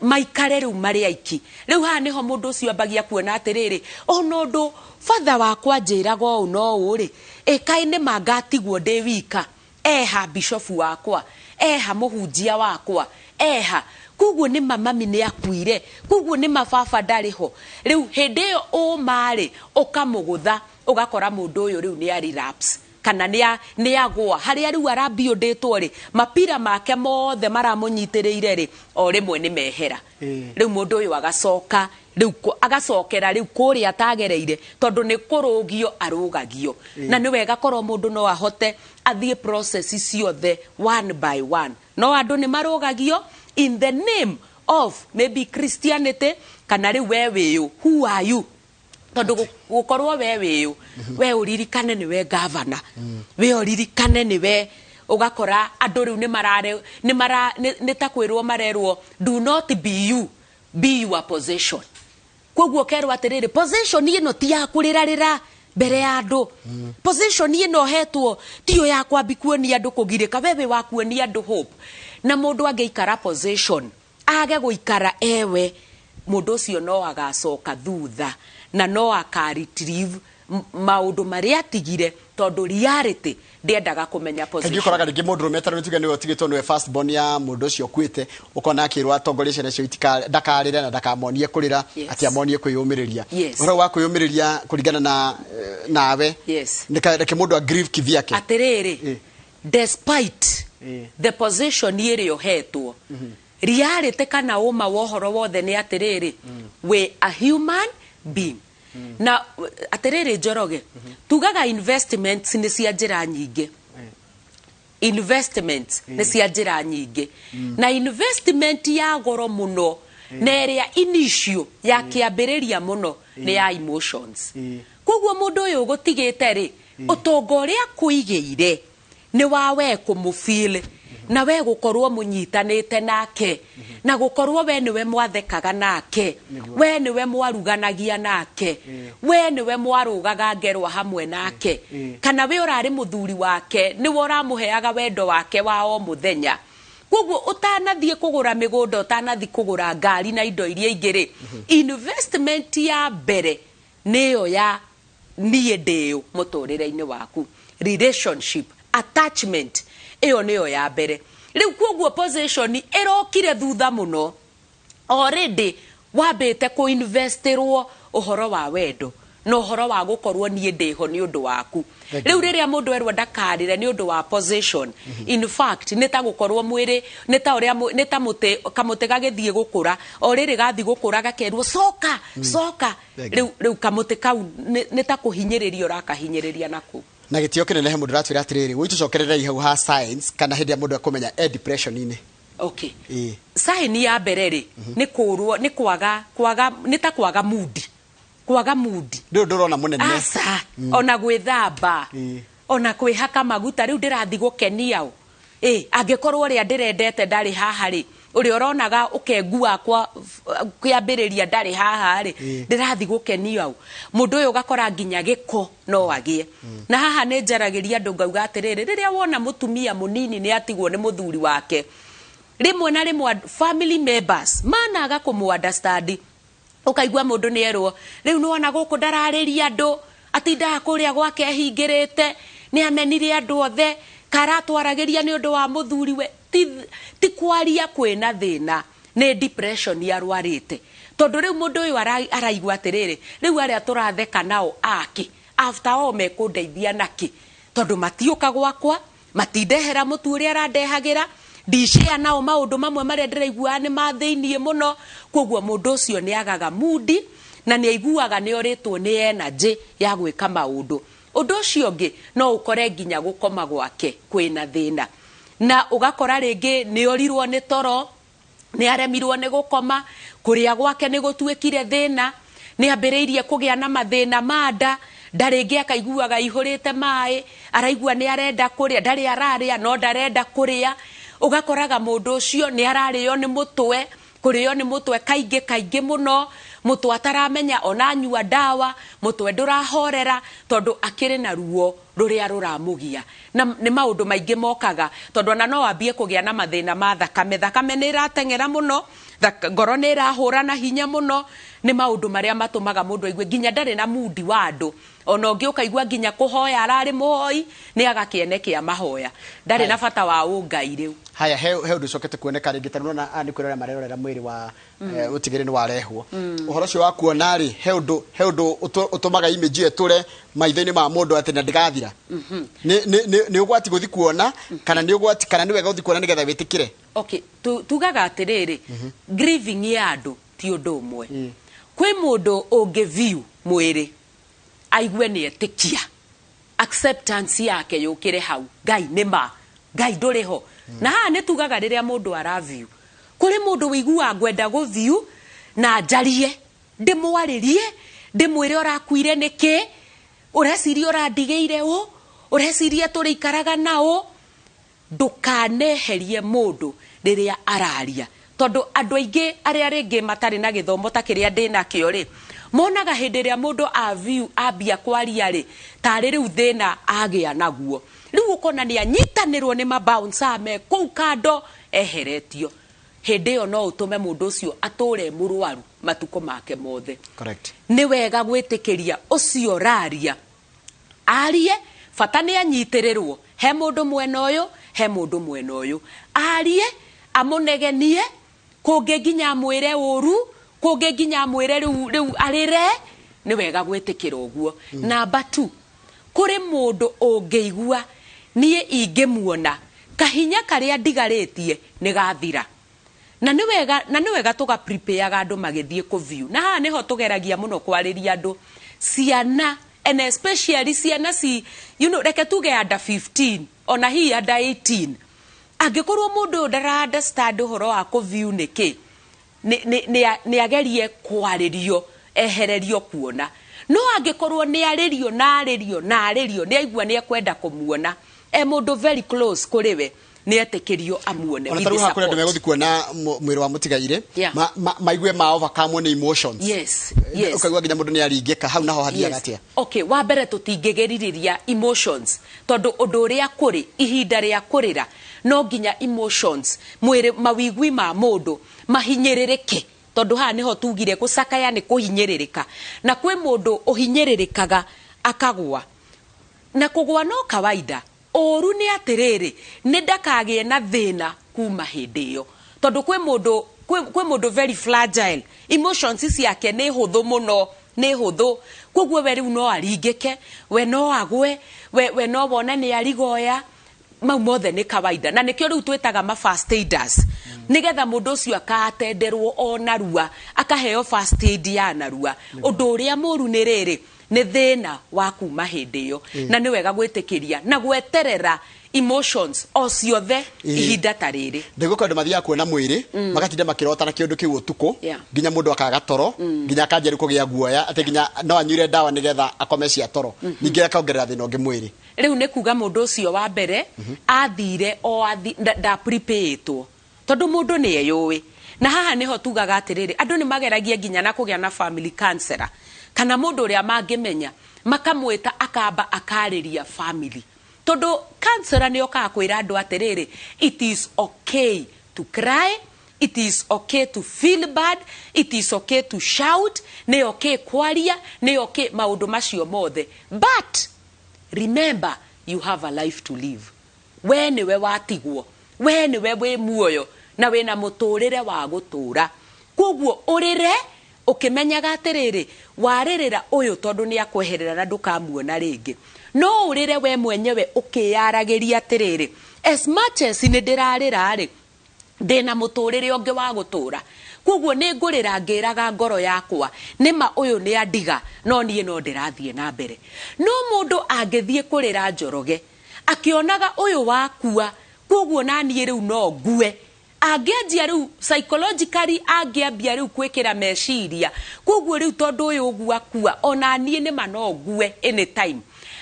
maikare rĩu marĩ aiki. Rĩu haha nĩho mũndũ ũcio ambagia kuona atĩrĩrĩ, ona ũndũ batha wakwa njĩraga ũũ no ũũ rĩ, ĩkaĩ nĩ mangatigwo ndĩ wika, eha bishofu wakwa, eha mũhunjia wakwa, eha koguo nĩ mamami nĩ akuire, koguo nĩ mababa ndarĩ ho. Rĩu hĩndĩ ĩyo ũma-rĩ, ũkamũgũtha, ũgakora mũndũ ũyũ rĩu nĩ a relapse kana nĩ agũa harĩa rĩu arambiũndĩtwo rĩ, mapira make mothe maramũnyitĩrĩire rĩ, o rĩmwe nĩ mehera. Rĩu mũndũ ũyũ agacoka rĩu agacokera rĩu kũrĩa atagereire, tondũ nĩ kũrũgio arũgagio. Na nĩ wega korwo mũndũ no ahote athiĩ process ciothe one by one, no andũ nĩ marũgagio in the name of maybe Christianity kana rĩu we wĩyũ, who are you? Tondũ gũkorwo we wĩyũ, we ũririkane nĩ we gavana, we ũririkane nĩ we, ũgakora andũ rĩu nĩ marare nĩ mara nĩ ta kwĩrwo marerwo, "Do not be you, be your position." Koguo kerwo atĩrĩrĩ, position ĩno ti ya kũrĩrarĩra mbere ya andũ, position ĩno hetwo tiyo ya kwambi kuonia andũ kũgirĩka, we wĩ wa kuonia andũ hope. Na mũndũ angĩikara position age gũikara ewe, mũndũ ũcio no agacoka thutha na no aka retrieve. Maũndũ marĩa atigire, tondũ reality ndiendaga kũmenya Kaingĩ position. ũkoraga rĩngĩ mũndũ rũme, tarĩ tuge nĩwe ũtigĩtwo nĩwe first born ya mũndũ ũcio ũkuĩte, ũkona akĩrwo atongorie ciana icio ndakarĩre na ndakamonie kũrĩra, atĩ amonie kwĩyũmĩrĩria. Ũhoro wa kwĩyũmĩrĩria kũringana na nawe, reke mũndũ a grieve kivyake. Atĩrĩrĩ, despite the position ĩrĩa ũhetwo, reality kana ũma wa ũhoro wothe nĩ atĩrĩrĩ, we a human being. Na atĩrĩrĩ, Njoroge, tugaga investments nĩ cia njĩra nyingĩ, investment nĩ cia njĩra nyingĩ, na investment ya goro mũno na ĩrĩa initial ya kĩambĩrĩria mũno nĩ ya emotions. Koguo mũndũ ũyũ ũgũtigĩte rĩ, ũtonga ũrĩa kũigĩire nĩ wa we kũmũfeel na we gũkorwo mũnyitanĩte nake, na gũkorwo we nĩwe mwathekaga nake, we nĩwe mwaruganagia nake, we nĩwe mwarũgaga ngerwa hamwe nake, kana we ũrarĩ mũthuri wake, nĩwe ũramũheaga wendo wake wa o mũthenya. Koguo ũtanathiĩ kũgũra mĩgũnda, ũtanathiĩ kũgũra ngari na indo iria ingĩ rĩ, investment ya mbere nĩyo ya niĩ ndĩũ mũtũrĩre-inĩ waku, relationship attachment, ĩyo nĩyo ya mbere. Rĩu koguo position ĩrokire thutha mũno, already wambĩte kũinvestirwo ũhoro wa wendo na ũhoro wa gũkorwo niĩ ndĩho nĩ ũndũ waku. Thank you. Rĩu rĩrĩa mũndũ erwo ndakarĩre nĩ ũndũ wa position, in fact nĩ ta gũkorwo mwĩrĩ nĩ ta ũrĩa nĩ ta mũtĩ, kamũtĩ gagĩthiĩ gũkũra, o rĩrĩ gathiĩ gũkũra gakerwo coka coka. Thank you. Rĩu kamũtĩ kau nĩ ta kũhinyĩrĩria ũrakahinyĩrĩria naku. Na gĩtĩo kĩnene, he mũndũ ũratwĩra atĩrĩrĩ, wĩtũcokererei hau ha signs kana hĩndĩ ĩrĩa mũndũ ekũmenya e depression-inĩ. Okay, sign ya mbere rĩ, nĩ kũrwo nĩ kwaga kwaga nĩ ta kwaga mood, kwaga mood. Ndũrĩ ndũrona mũnene. Aca, ona gwĩthamba, ona kwĩhaka maguta, rĩu ndĩrathi gũkenia ũ? Ĩ angĩkorwo ũrĩa ndĩrendete ndarĩ haha rĩ, ũrĩa ũronaga ũkengu wakwa kĩambĩrĩria ndarĩ haha rĩ, ndĩrathi gũkenia ũ? Mũndũ ũyũ ũgakora nginya gĩko no agĩe. Na haha nĩ njaragĩria andũ ngauga atĩrĩrĩ, rĩrĩa wona mũtumia mũnini nĩ atigwo nĩ mũthuri wake, rĩmwe na rĩmwe family members managa kũmũ understand. Ũkaigua mũndũ nĩ erwo rĩu nĩwona gũkũ ndararĩria andũ, atindaga kũrĩa gwake ehingĩrĩte, nĩ amenire andũ othe, karatwaragĩria nĩ ũndũ wa mũthuri we. Ti kwaria kwĩna thĩna, nĩ depression arwarĩte, tondũ rĩu mũndũ ũyũ araigua atĩrĩrĩ, rĩu arĩa tũratheka nao ake after all mekũndeithia nakĩ, tondũ matiũka gwakwa, matindehera mũtu ũrĩa arandehagĩra, ndicĩa nao maũndũ mamwe marĩa ndĩraigua nĩ ma thĩiniĩ mũno. Koguo mũndũ ũcio nĩ agaga mudi na nĩ aiguaga nĩ orĩtwo nĩ energy ya gwĩka maũndũ. Ũndũ ũcio ũngĩ, no ũkore nginya gũkoma gwake kwĩna thĩna, na ũgakora rĩngĩ nĩ orirwo nĩ toro, nĩ aremirwo nĩ gũkoma, kũrĩa gwake nĩ gũtuĩkire thĩna, nĩ ambĩrĩirie kũgĩa na mathĩna ma nda, nda rĩngĩ akaiguaga ihũrĩte maĩ, araigua nĩ arenda kũrĩa, ndarĩ ararĩa no ndarenda kũrĩa. Ũgakoraga mũndũ ũcio nĩ ararĩo nĩ mũtwe, kũrĩo nĩ mũtwe kaingĩ kaingĩ mũno, mũtwe ataramenya ona anyua ndawa mũtwe ndũrahorera, tondũ akĩrĩ na ruo rũrĩa rũramũgia. Na nĩ maũndũ maingĩ mokaga, tondũ ona no ambie kũgĩa na mathĩna ma thakame, thakame nĩ ĩrateng'era mũno, ngoro nĩ ĩrahũra na hinya mũno. Nĩ maũndũ marĩa matũmaga mũndũ aigue nginya ndarĩ na mudi wa andũ. Ona ũngĩ ũkaigua nginya kũhoya ararĩ mũhoi, nĩ aga kĩene kĩa mahoya, ndarĩ na bata wa ũngai rĩu. Haya, he ũndũ ũcokete kuoneka rĩngĩ, tondũ nĩwona aya nĩ kwĩrorera marerorera mwĩrĩ wa ũtigĩrĩ nĩ warehwo. Ũhoro ũcio wa kuona rĩ, he ũndũ ũtũmaga image ĩyo ĩtũre maitho-inĩ ma mũndũ atĩ na ndĩgathira. Nĩ ũgwati gũthi kuona, kana nĩ ũgwati, kana nĩ wega gũthi kuona nĩgetha wĩtĩkĩre? Okay, tugaga atĩrĩrĩ, grieving ya andũ ti ũndũ ũmwe. Kwĩ mũndũ ũngĩ view mwĩrĩ aigue nĩ etĩkia, acceptance yake yũkĩre hau, Ngai nĩ ma, Ngai ndũrĩ ho. Na haha nĩ tugaga rĩrĩa mũndũ ara view, kũrĩ mũndũ wĩiguaga ngwenda gũ view na njarie, ndĩmwarĩrie, ndĩmwĩre ũrakuire nĩkĩ, ũreciria ũrandigĩire ũ, ũreciria tũrĩikaraga na ũ. Ndũkaneherie mũndũ rĩrĩa araria, tondũ andũ aingĩ arĩa rĩngĩ matarĩ na gĩthomo ta kĩrĩa ndĩ nakĩo rĩ, monaga hĩndĩ ĩrĩa mũndũ a view ambia kwaria rĩ, tarĩ rĩu thĩna agĩa naguo. Rĩu ũkona nĩ anyitanĩrwo nĩ mabouncer me kũu kando, eheretio. Hĩndĩ ĩyo no ũtũme mũndũ ũcio atũre mũrwaru matukũ make mothe. Correct. Nĩ wega gwĩtĩkĩria ũcio raria arie. Bata nĩ anyitĩrĩrwo he mũndũ mwena ũyũ, he mũndũ mwena ũyũ, arie, amũnegenie, kũngĩ nginya amwĩre ũru, kũngĩ nginya amwĩre rĩu rĩu arĩre. Nĩ wega gwĩtĩkĩra ũguo. Namba 2, kũrĩ mũndũ ũngĩigua niĩ ingĩmuona kahinya karĩa ndigarĩtie nĩ gathira, na nĩ wega tũga prepareaga andũ magĩthiĩ kũ view. Na haha nĩho tũgeragia mũno kwarĩria andũ, ciana, and especially ciana ci reke tuge under 15, ona hihi under 18. Angĩkorwo mũndũ ũyũ ndara understand ũhoro wa kũ view nĩkĩ, nĩ agerie kwarĩrio, ehererio kuona. No angĩkorwo nĩ arĩrio na arĩrio na arĩrio, nĩ aigua nĩ ekwenda kũmuona, e mũndũ very close kũrĩ we, nĩ etĩkĩrio amuone. Ona tarĩu haha kũrĩ andũ megũthiĩ kuona mwĩrĩ wa mũtigairĩ, maigue ma overcome nĩ emotions. Ũkaigua nginya mũndũ nĩ aringĩka hau. Naho hathiaga atĩa? Okay, wa mbere, tũtingĩgĩrĩrĩria emotions, tondũ ũndũ ũrĩa kũrĩ ihinda rĩa kũrĩra, no nginya emotions, mwĩrĩ, mawigwi ma mũndũ mahinyĩrĩrĩke, tondũ haha nĩho tugire gũcakaya nĩ kũhinyĩrĩrĩka. Na kwĩ mũndũ ũhinyĩrĩrĩkaga akagwa, na kũgwa no kawaida. Ũru nĩ atĩrĩrĩ, nĩ ndakagĩe na thĩna kuma hĩndĩ ĩyo, tondũ kwĩ mũndũ very fragile, emotions ciake nĩ hũthũ mũno, nĩ hũthũ. Koguo we rĩu no aringĩke, we no agwe, we no wone nĩ arigoya. Mau mothe nĩ kawaida, na nĩkĩo rĩu twĩtaga ma first aiders, nĩgetha mũndũ ũcio akatenderwo o narua, akaheo first aid ya narua. Ũndũ ũrĩa mũru nĩ rĩrĩ, nĩ thĩna wa kuma hĩndĩ ĩyo. Na nĩ wega gwĩtĩkĩria na gweterera emotions o ciothe ihinda ta rĩrĩ. Ndĩgũka andũ mathiaga kuona mwĩrĩ, magatinda makĩrota na kĩũndũ kĩu ũtukũ, nginya mũndũ akaga toro, nginya akanjia rĩu kũgĩa guoya atĩ nginya no anyuire ndawa nĩgetha akome cia toro, ningĩ akongerera thĩna ũngĩ mwĩrĩ. Rĩu nĩ kuga mũndũ ũcio wa mbere athire o nda prepare-ĩtwo, tondũ mũndũ nĩ eyũĩ. Na haha nĩho tugaga atĩrĩrĩ, andũ nĩ mageragia nginya na kũgĩa na family counselor, kana mũndũ ũrĩa mangĩmenya, makamwĩta, akamba akarĩria family, tondũ counselor nĩ okaga kwĩra andũ atĩrĩrĩ, it is okay to cry, it is okay to feel bad, it is okay to shout, nĩ okay kwaria, nĩ okay maũndũ macio mothe, but remember you have a life to live. We nĩwe watigwo, we nĩwe wĩ muoyo na wĩna mũtũrĩre wa gũtũra. Koguo ũrĩre ũkĩmenyaga atĩrĩrĩ, warĩrĩra ũyũ tondũ nĩ akweherera na ndũkamuona rĩngĩ. No ũrĩre we mwenyewe ũkĩyaragĩria atĩrĩrĩ, as much as nĩ ndĩrarĩra rĩ, ndĩna mũtũrĩre ũngĩ wa gũtũra. Koguo nĩ ngũrĩra ngĩraga ngoro yakwa, nĩma ũyũ nĩ andiga, no niĩ no ndĩrathiĩ na mbere. No mũndũ angĩthiĩ kũrĩra Njoroge akĩonaga ũyũ wakua, koguo na niĩ rĩu no ngue, angĩanjia rĩu psychologically, angĩambia rĩu gwĩkĩra meciria, koguo rĩu tondũ ũyũ ũguo akua, ona niĩ nĩma no ngue anytime.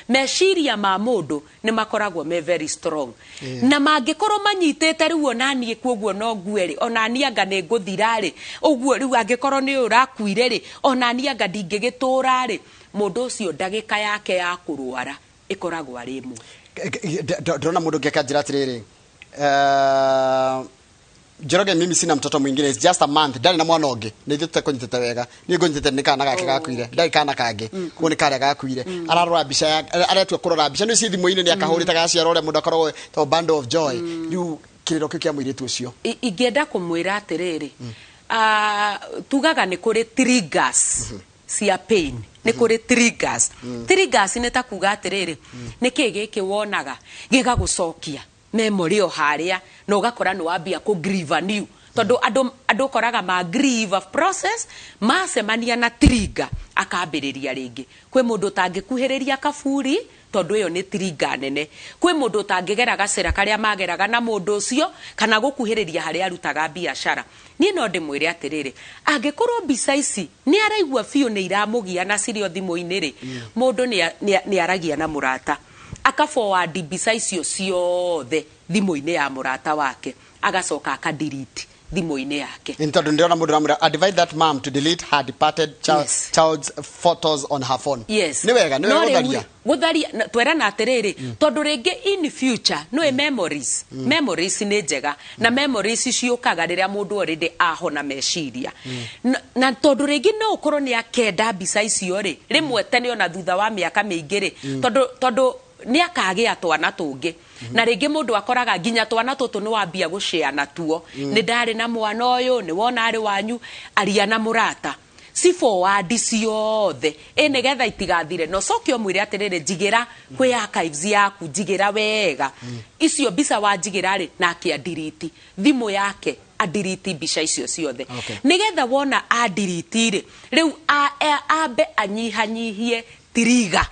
Meciria ma mũndũ nĩ makoragwo me very strong, na mangĩkorwo manyitĩte rĩu, ona niĩ koguo no ngue rĩ, ona niĩ anga nĩ ngũthira rĩ, ũguo rĩu angĩkorwo nĩ ũyũ ũrakuire rĩ, ona niĩ anga ndingĩgĩtũra rĩ, mũndũ ũcio ndagĩka yake ya kũrwara ĩkoragwo arĩ ĩmwe. Ndĩrona mũndũ ũngĩ akanjĩra atĩrĩrĩ, "Njoroge, mimi sina mtoto mwingine, it's just a month." Ndarĩ na mwana ũngĩ, nĩ ithuĩ tũtekũnyitĩte wega. Niĩ ngũnyitĩte nĩ kana gake gakuire, ndarĩ kana kangĩ, koguo nĩ karĩa gakuire. Ararora mbica ya, aretua kũrora mbica nĩ ci thimũ-inĩ, nĩ akahũrĩte gaciara ũrĩa mũndũ akoragwo to bundle of joy. Rĩu kĩrĩro kĩu kĩa mũirĩtu ũcio? Ingĩenda kũmwĩra atĩrĩrĩ, tugaga nĩ kũrĩ triggers cia pain, nĩ kũrĩ triggers. Triggers nĩ ta kuga atĩrĩrĩ, nĩ kĩ gĩkĩ wonaga gĩgagũcokia memory o harĩa, na ũgakora nĩ wambia kũ grieve anew, tondũ andũ ũkoraga ma grieve process, macemania na trigger akambĩrĩria rĩngĩ. Kwĩ mũndũ ũtangĩkuhĩrĩria kaburi, tondũ ĩyo nĩ trigger nene. Kwĩ mũndũ ũtangĩgera gacĩra karĩa mageraga na mũndũ ũcio, kana gũkuhĩrĩria harĩa arutaga biacara. Niĩ no ndĩmwĩre atĩrĩrĩ, angĩkorwo mbica ici nĩ araigua biũ nĩ iramũgia na cirĩ o thimũ-inĩ rĩ, mũndũ nĩ aragia na mũrata, aka forward mbica icio ciothe thimũ-inĩ ya mũrata wake, agacoka aka delete. Thimũ-inĩ yake. Nĩ tondũ ndĩrona mũndũ aramwĩra, "Advise that mom to delete her departed child's photos on her phone." Nĩ wega, nĩ No wega rĩu gũtharia. rĩ, gũtharia twerana atĩrĩrĩ, tondũ rĩngĩ in future nĩ memories. Memories nĩ njega na memories ciũkaga rĩrĩa mũndũ already ahona meciria. Na tondũ rĩngĩ no ũkorwo nĩ akenda mbica icio rĩ, rĩmwe tene ona thutha wa mĩaka mĩingĩ rĩ, tondũ nĩ akagĩa twana tũngĩ, na rĩngĩ mũndũ akoraga nginya twana tũtũ nĩ wambia gũshare natuo, nĩ ndarĩ na mwana ũyũ, nĩ wona arĩ wanyu. Aria na mũrata, ci forward ciothe ĩ nĩgetha itigathire, na ũcoke ũmwĩre atĩrĩrĩ, njigĩra kwĩ archives yaku, njigĩra wega icio mbica wanjigĩra rĩ, nake adelete thimũ yake, adelete mbica icio ciothe, nĩgetha wona adelete rĩ, rĩu ambe anyihanyihie trigger,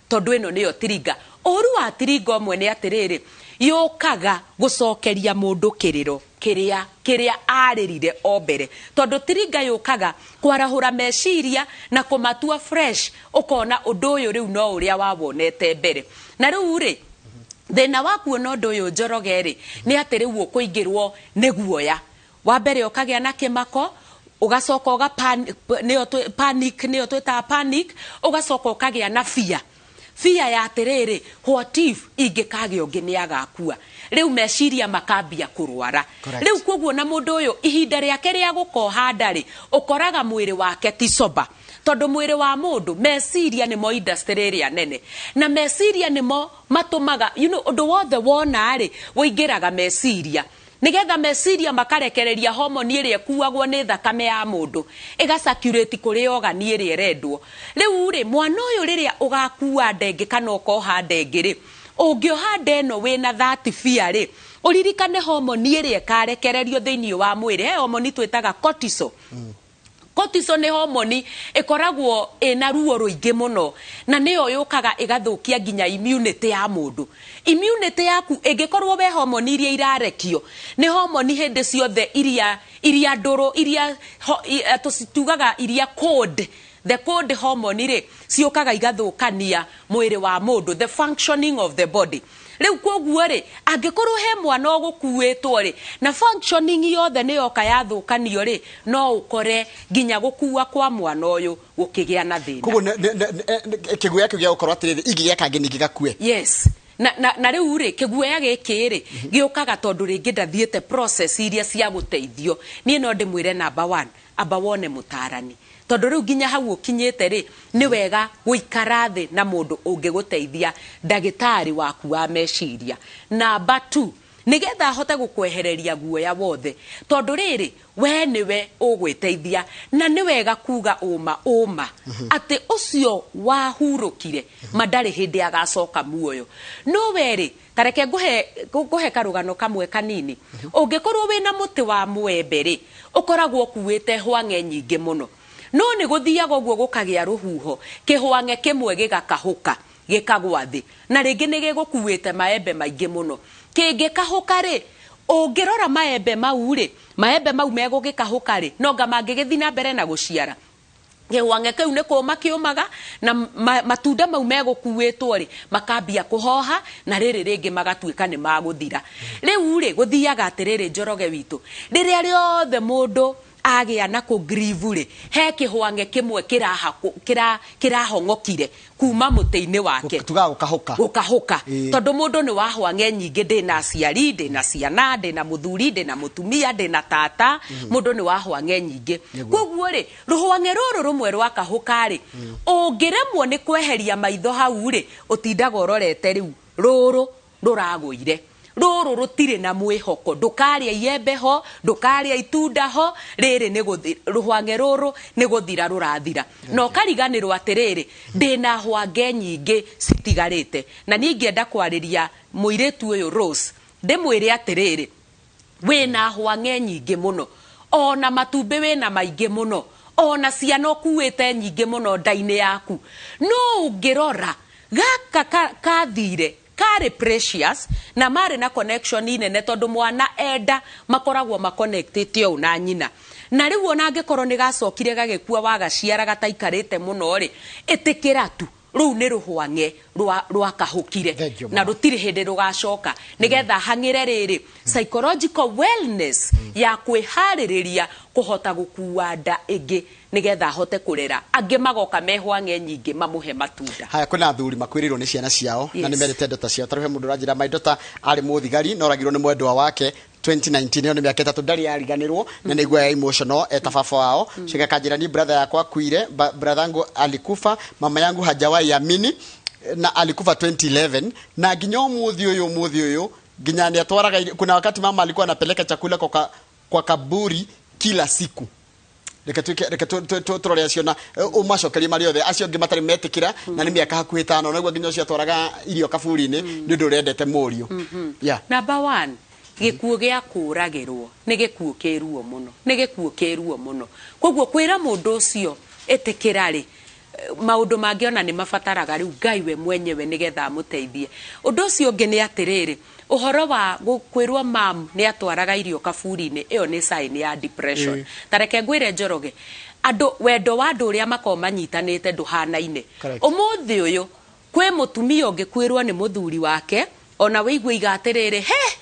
tondũ ĩno nĩyo trigger. Ũru wa trigger ũmwe nĩ atĩrĩrĩ, yũkaga gũcokeria mũndũ kĩrĩro kĩrĩa arĩrire o mbere, tondũ trigger yũkaga kwarahũra meciria na kũmatua fresh, ũkona ũndũ ũyũ rĩu no ũrĩa wawonete mbere. Na rĩu rĩ, thĩna wa kuona ũndũ ũyũ, Njoroge, rĩ, nĩ atĩ rĩu ũkũingĩrwo nĩ guoya. Wa mbere ũkagĩa na kĩmako, ũgacoka ũga nĩyo panic, nĩyo twĩtaga panic, ũgacoka ũkagĩa na fear, fear ya atĩrĩrĩ, what if ingĩkagĩa ũngĩ nĩ agakua? Rĩu meciria makambia kũrwara. Rĩu koguo na mũndũ ũyũ ihinda rĩake rĩa gũkoha nda rĩ, ũkoraga mwĩrĩ wake ti sober, tondũ mwĩrĩ wa mũndũ, meciria nĩmo industry ĩrĩa nene, na meciria nĩmo matũmaga ũndũ wothe wona rĩ, ũingĩraga meciria, nigetha meciria makarekereria homoni ĩrĩa ĩkuagwo nĩ thakame ya mũndũ, ĩgacirculate kũrĩ ogani ĩrĩa ĩrendwo. Rĩu rĩ, mwana ũyũ rĩrĩa ũgakua nda ĩngĩ kana ũkoha nda ĩngĩ rĩ, ũngĩoha nda ĩno wĩna that fear rĩ, ũririkane homoni ĩrĩa ĩkarekererio thĩinĩ wa mwĩrĩ, he homoni twĩtaga cortisol. Cortisol nĩ homoni ĩkoragwo ĩna ruo rũingĩ mũno, na nĩyo yũkaga ĩgathũkia nginya immunity ya mũndũ. Immunity yaku ĩngĩkorwo we homoni iria irarekio nĩ homoni hĩndĩ ciothe iria ndũrũ, iria tugaga iria cold, the cold hormone rĩ, ciũkaga igathũkania mwĩrĩ wa mũndũ, the functioning of the body. Rĩu koguo rĩ, angĩkorwo he mwana ũgũkuĩtwo rĩ, na functioning yothe nĩ yoka yathũkanio rĩ, no ũkore nginya gũkua kwa mwana ũyũ gũkĩgĩa na thĩna. Koguo kĩguoya kĩu gĩa gũkorwo atĩrĩrĩ, ingĩgĩa kangĩ ningĩ gakue. Yes, na rĩu rĩ, kĩguoya gĩkĩ rĩ, gĩũkaga tondũ rĩngĩ ndathiĩte process iria cia gũteithio. Niĩ no ndĩmwĩre, number one, amba wone mũtarani, tondũ rĩu nginya hau ũkinyĩte rĩ, nĩ wega gũikara thĩ na mũndũ ũngĩgũteithia, ndagĩtarĩ waku wa meciria. Number two, nĩgetha ahote gũkwehereria guoya wothe, tondũ rĩrĩ, we nĩwe ũgwĩteithia, na nĩ wega kuga ũma ũma atĩ ũcio wahurũkire ma ndarĩ hĩndĩ agacoka muoyo. No we rĩ, tareke ngũhe karũgano kamwe kanini. Ũngĩkorwo wĩna mũtĩ wa mwembe rĩ, ũkoragwo ũkuĩte hwang'e nyingĩ mũno, no nĩ gũthiaga ũguo gũkagĩa rũhuho, kĩhwang'e kĩmwe gĩgakahũka gĩkagwa thĩ, na rĩngĩ nĩ gĩgũkuĩte maembe maingĩ mũno. Kĩngĩkahũka rĩ, ũngĩrora maembe mau rĩ, maembe mau megũgĩkahũka rĩ, no nga mangĩgĩthiĩ na mbere na gũciara? Kĩhwang'e kĩu nĩ kũma kĩũmaga, na matunda mau megũkuĩtwo rĩ, makambia kũhoha, na rĩrĩ rĩngĩ magatuĩka nĩ magũthira. Rĩu rĩ, gũthiaga atĩrĩrĩ, Njoroge witũ, rĩrĩa rĩothe mũndũ agĩa na kũ grieve rĩ, he kĩhwang'e kĩmwe kĩrahong'okire kuma mũtĩ-inĩ wake. Tugaga gũkahũka. Gũkahũka. Tondũ mũndũ nĩ wa hwang'e nyingĩ, ndĩna aciari, ndĩna ciana, ndĩna mũthuri, ndĩna mũtumia, ndĩna tata, mũndũ nĩ wa hwang'e nyingĩ. Koguo rĩ, rũhwang'e rũrũ rũmwe rwakahũka rĩ, ũngĩremwo nĩ kweheria maitho hau rĩ, ũtindaga ũrorete rĩu rũrũ rũragũire, rũrũ rũtirĩ na mwĩhoko, ndũkarĩa iembe ho, ndũkarĩa itunda ho, rĩrĩ nĩ rũhwang'e rũrũ nĩ gũthira rũrathira, na ũkariganĩrwo atĩrĩrĩ, ndĩna hwange nyingĩ citigarĩte. Na niĩ ingĩenda kwarĩria mũirĩtu ũyũ Rose, ndĩmwĩre atĩrĩrĩ, wĩna hwang'e nyingĩ mũno, ona matumbĩ wĩna maingĩ mũno, ona ciana ũkuĩte nyingĩ mũno nda-inĩ yaku, no ũngĩrora gaka kathire karĩ precious na marĩ na connection nene, tondũ mwana enda makoragwo maconnectĩte ũũ na nyina. Na rĩu ona angĩkorwo nĩ gacokire gagĩkua wagaciara gataikarĩte mũno rĩ, ĩtĩkĩra tu. Rũu nĩ rũhwang'e rwakahũkire Thank you, na mama. rũtirĩ hĩndĩ rũgacoka, nĩgetha hang'ĩre rĩrĩ psychological wellness ya kwĩharĩrĩria kũhota gũkua nda ĩngĩ, nĩgetha ahote kũrera angĩ magoka mehwang'e nyingĩ mamũhe matunda. Haya, kwĩna athuri makuĩrĩirwo nĩ ciana ciao na nĩ merĩte ndota ciao. Tarĩu he mũndũ ũranjĩra, my daughter arĩ mũthigari no oragirwo nĩ mwendwa wake 2019, ĩyo nĩ mĩaka 3, ndarĩ ariganĩrwo na nĩ iguaga emotional eta baba wao. Cika kanjĩra ni brother yakwa akuire, brother yangu alikufa, mama yangu hajawahi amini, na alikufa 2011 na nginya ũmũthĩ ũyũ nginya nĩ atwaraga kuna wakati mama alikuwa anapeleka chakula kwa kaburi kila siku. Reke tuike, reke turore acio na umacokerie marĩ othe acio angĩ matarĩ metĩkĩra, na nĩ mĩaka hakuhĩ 5 naguo nginya ũcio atwaraga irio kaburi-inĩ nĩ ũndũ ũrendete mũriũ. Yeah. Number one, gĩkuũ gĩa kũũragĩrwo nĩ gĩkuũ kĩ ruo mũno, nĩ gĩkuũ kĩ ruo mũno. Koguo kwĩra mũndũ ũcio ĩtĩkĩra rĩ, maũndũ mangĩ ona nĩ mabataraga rĩu Ngai we mwenyewe nĩgetha amũteithie. Ũndũ ũcio ũngĩ nĩ atĩrĩrĩ, ũhoro wa kwĩrwo mam nĩ atwaraga irio kaburi-inĩ, ĩyo nĩ sign ya depression. Ta reke ngwĩre Njoroge, andũ wendo wa andũ ũrĩa makoragwo manyitanĩte ndũhanaine. Ũmũthĩ ũyũ kwĩ mũtumia ũngĩ kwĩrwo nĩ mũthuri wake ona wĩigue iga atĩrĩrĩ, he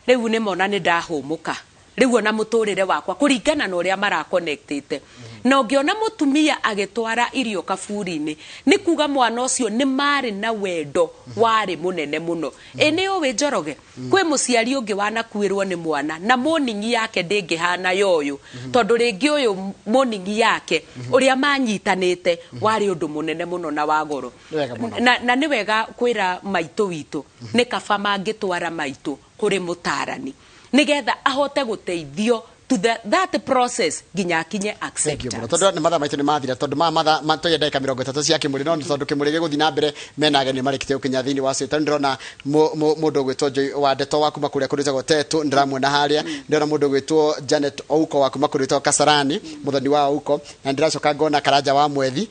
rĩu nĩ mona nĩ ndahũmũka rĩu ona mũtũrĩre wakwa kũringana na ũrĩa marakonectĩte. Na ũngĩona mũtumia agĩtwara irio kaburi-inĩ, nĩ kuga mwana ũcio nĩ marĩ na wendo warĩ mũnene mũno. Ĩ nĩ ũĩ Njoroge, kwĩ mũciari ũngĩ wanakuĩrwo nĩ mwana na moningi yake ndĩngĩhana ya ũyũ, tondũ rĩngĩ ũyũ moningi yake ũrĩa manyitanĩte warĩ ũndũ mũnene mũno na wa goro. Nĩ wega mũno. Na nĩ wega kwĩra maitũ witũ nĩ kaba mangĩtwara maitũ kũrĩ mũtarani nĩgetha ahote gũteithio to that process nginya akinye Thank you mũno. acceptance. Tondũ nĩ mathaa maitũ nĩ mathira, tondũ maya mathaa tũgĩa ndagĩka 30 cia kĩmũrĩ, no nĩ tondũ kĩmũrĩ gĩgũthiĩ na mbere mena ageni marĩkĩtie gũkinya thĩinĩ wa studio. Tondũ ndĩrona mũndũ ũgwĩtwo Joy wa Ndeto wa kuma kũrĩa kũrĩtagwo Tetu, ndĩramuona harĩa. Ndĩrona mũndũ ũgwĩtwo Janet Ouko wa kuma kũrĩa gwĩtagwo Kasarani, mũthoni wa Ouko, na ndĩracoka ngona Karanja wa Mwethi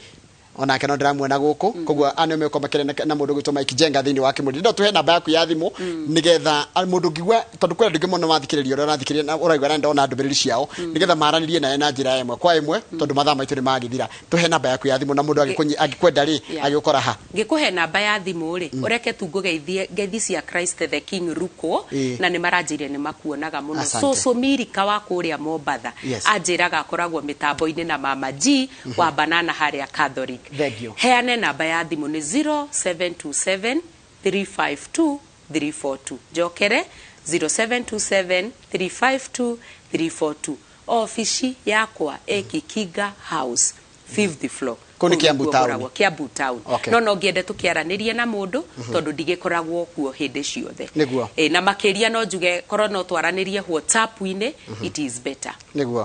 onake no ndĩramuona gũkũ. Koguo anĩ megũkorwo makĩaria na mũndũ ũgwĩtwo Mike Njenga thĩinĩ wa kĩmũrĩ. Ndĩrenda tũhe namba yaku ya thimũ nĩgetha mũndũ ũngĩigua, tondũ kwĩ andũ aingĩ mũno mathikĩrĩria ũrĩa ũrathikĩrĩria na ũraigua na ndona ndũmĩrĩri ciao, nĩgetha maranĩrie nawe na njĩra ĩmwe kwa ĩmwe, tondũ mathaa maitũ nĩ magĩthira. Tũhe namba yaku ya thimũ na mũndũ angĩkwenda rĩ, agĩgũkora ha? Ngĩkũhe namba ya thimũ rĩ, ũreke tu ngũgeithie ngeithi cia Christ the King Ruko, na nĩ maranjĩire nĩ makuonaga mũno. Asante. Cũcũ Mirika wa kũrĩa Mombatha anjĩraga akoragwo mĩtambo-inĩ na Mama G wa Banana harĩa Catholic. Thank you. Heane namba ya thimũ nĩ 0727 352 342. Njokere, 0727 352 342. Ofici yakwa ĩ Kikinga House, fifth floor. Kũu nĩ Kiambu nĩkuo town. ngoragwo, Kiambu town. No ngĩende tũkĩaranĩrie na mũndũ tondũ ndigĩkoragwo kuo hĩndĩ ciothe. Na makĩria no njuge korwo no twaranĩrie WhatsApp-inĩ, it is better.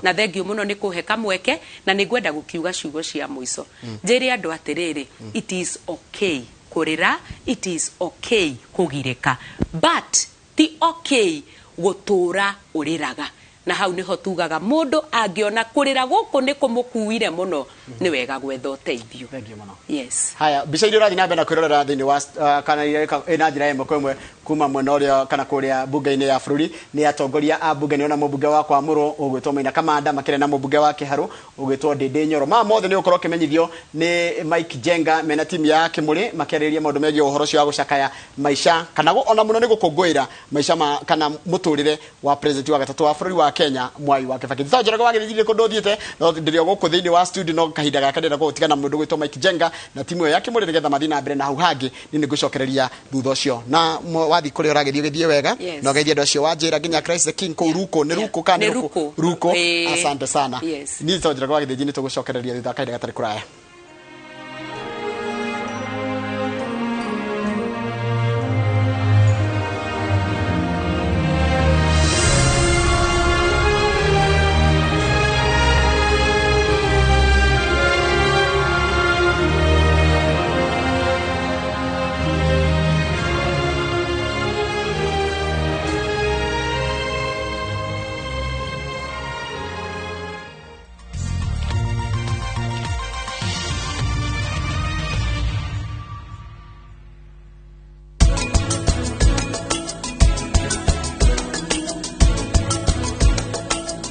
Na thengiũ mũno nĩ kũhe kamweke, na nĩ ngwenda gũkiuga ciugo cia mũico. Njĩre andũ atĩrĩrĩ, it is okay kũrĩra, it is okay kũgirĩka, but ti okay gũtũra ũrĩraga. Na hau nĩho tugaga mũndũ angĩona kũrĩra gũkũ nĩ kũmũkuire mũno, nĩ wega gwetha ũteithio. Thank you mũno. Yes. Haya, mbica iria ũrathiĩ na mbere na kwĩrorera thĩinĩ wa kana iria ĩna njĩra ĩmwe kwa ĩmwe kuma mwena ũrĩa kana kũrĩa mbunge-inĩ ya bũrũri nĩ atongoria a mbunge. Nĩona mũmbunge wa Kwamũrwo ũgwĩtwo Maina Kamanda makĩria na mũmbunge wa Kĩharũ ũgwĩtwo Ndĩndĩ Nyoro. Maya mothe nĩ ũgũkorwo ũkĩmenyithio nĩ Mike Njenga mena timu ya Kĩmũrĩ makĩarĩrĩria maũndũ megiĩ ũhoro ũcio wa gũcakaya maica kana ona mũno nĩ gũkũngũĩra maica ma kana mũtũrĩre wa president wa gatatũ wa bũrũri wa Kenya Mwai wa Kibaki. Thaa Njoroge wa Gĩthĩnji kũndũ ũthiĩte, no ndĩrĩ o gũkũ thĩinĩ wa studio, no kahinda gaka ndĩrenda gũgũtiga na mũndũ ũgwĩtwo Mike Njenga na timu ĩyo ya Kĩmũrĩ nĩgetha mathiĩ na mbere na hau hangĩ. Niĩ nĩngũcokereria thutha ũcio na wathiĩ kũrĩa ũragĩthiĩ ũgĩthiĩ wega. Na ũgeithie andũ acio wa njĩra nginya Christ the King kũu Ruko. Nĩ Ruko kana nĩ Nĩ Ruko? Ruko. Ruko. Asante sana. Niĩ Njoroge wa Gĩthĩnji nĩtũgũcokereria thutha wa kahinda gatarĩ kũraya.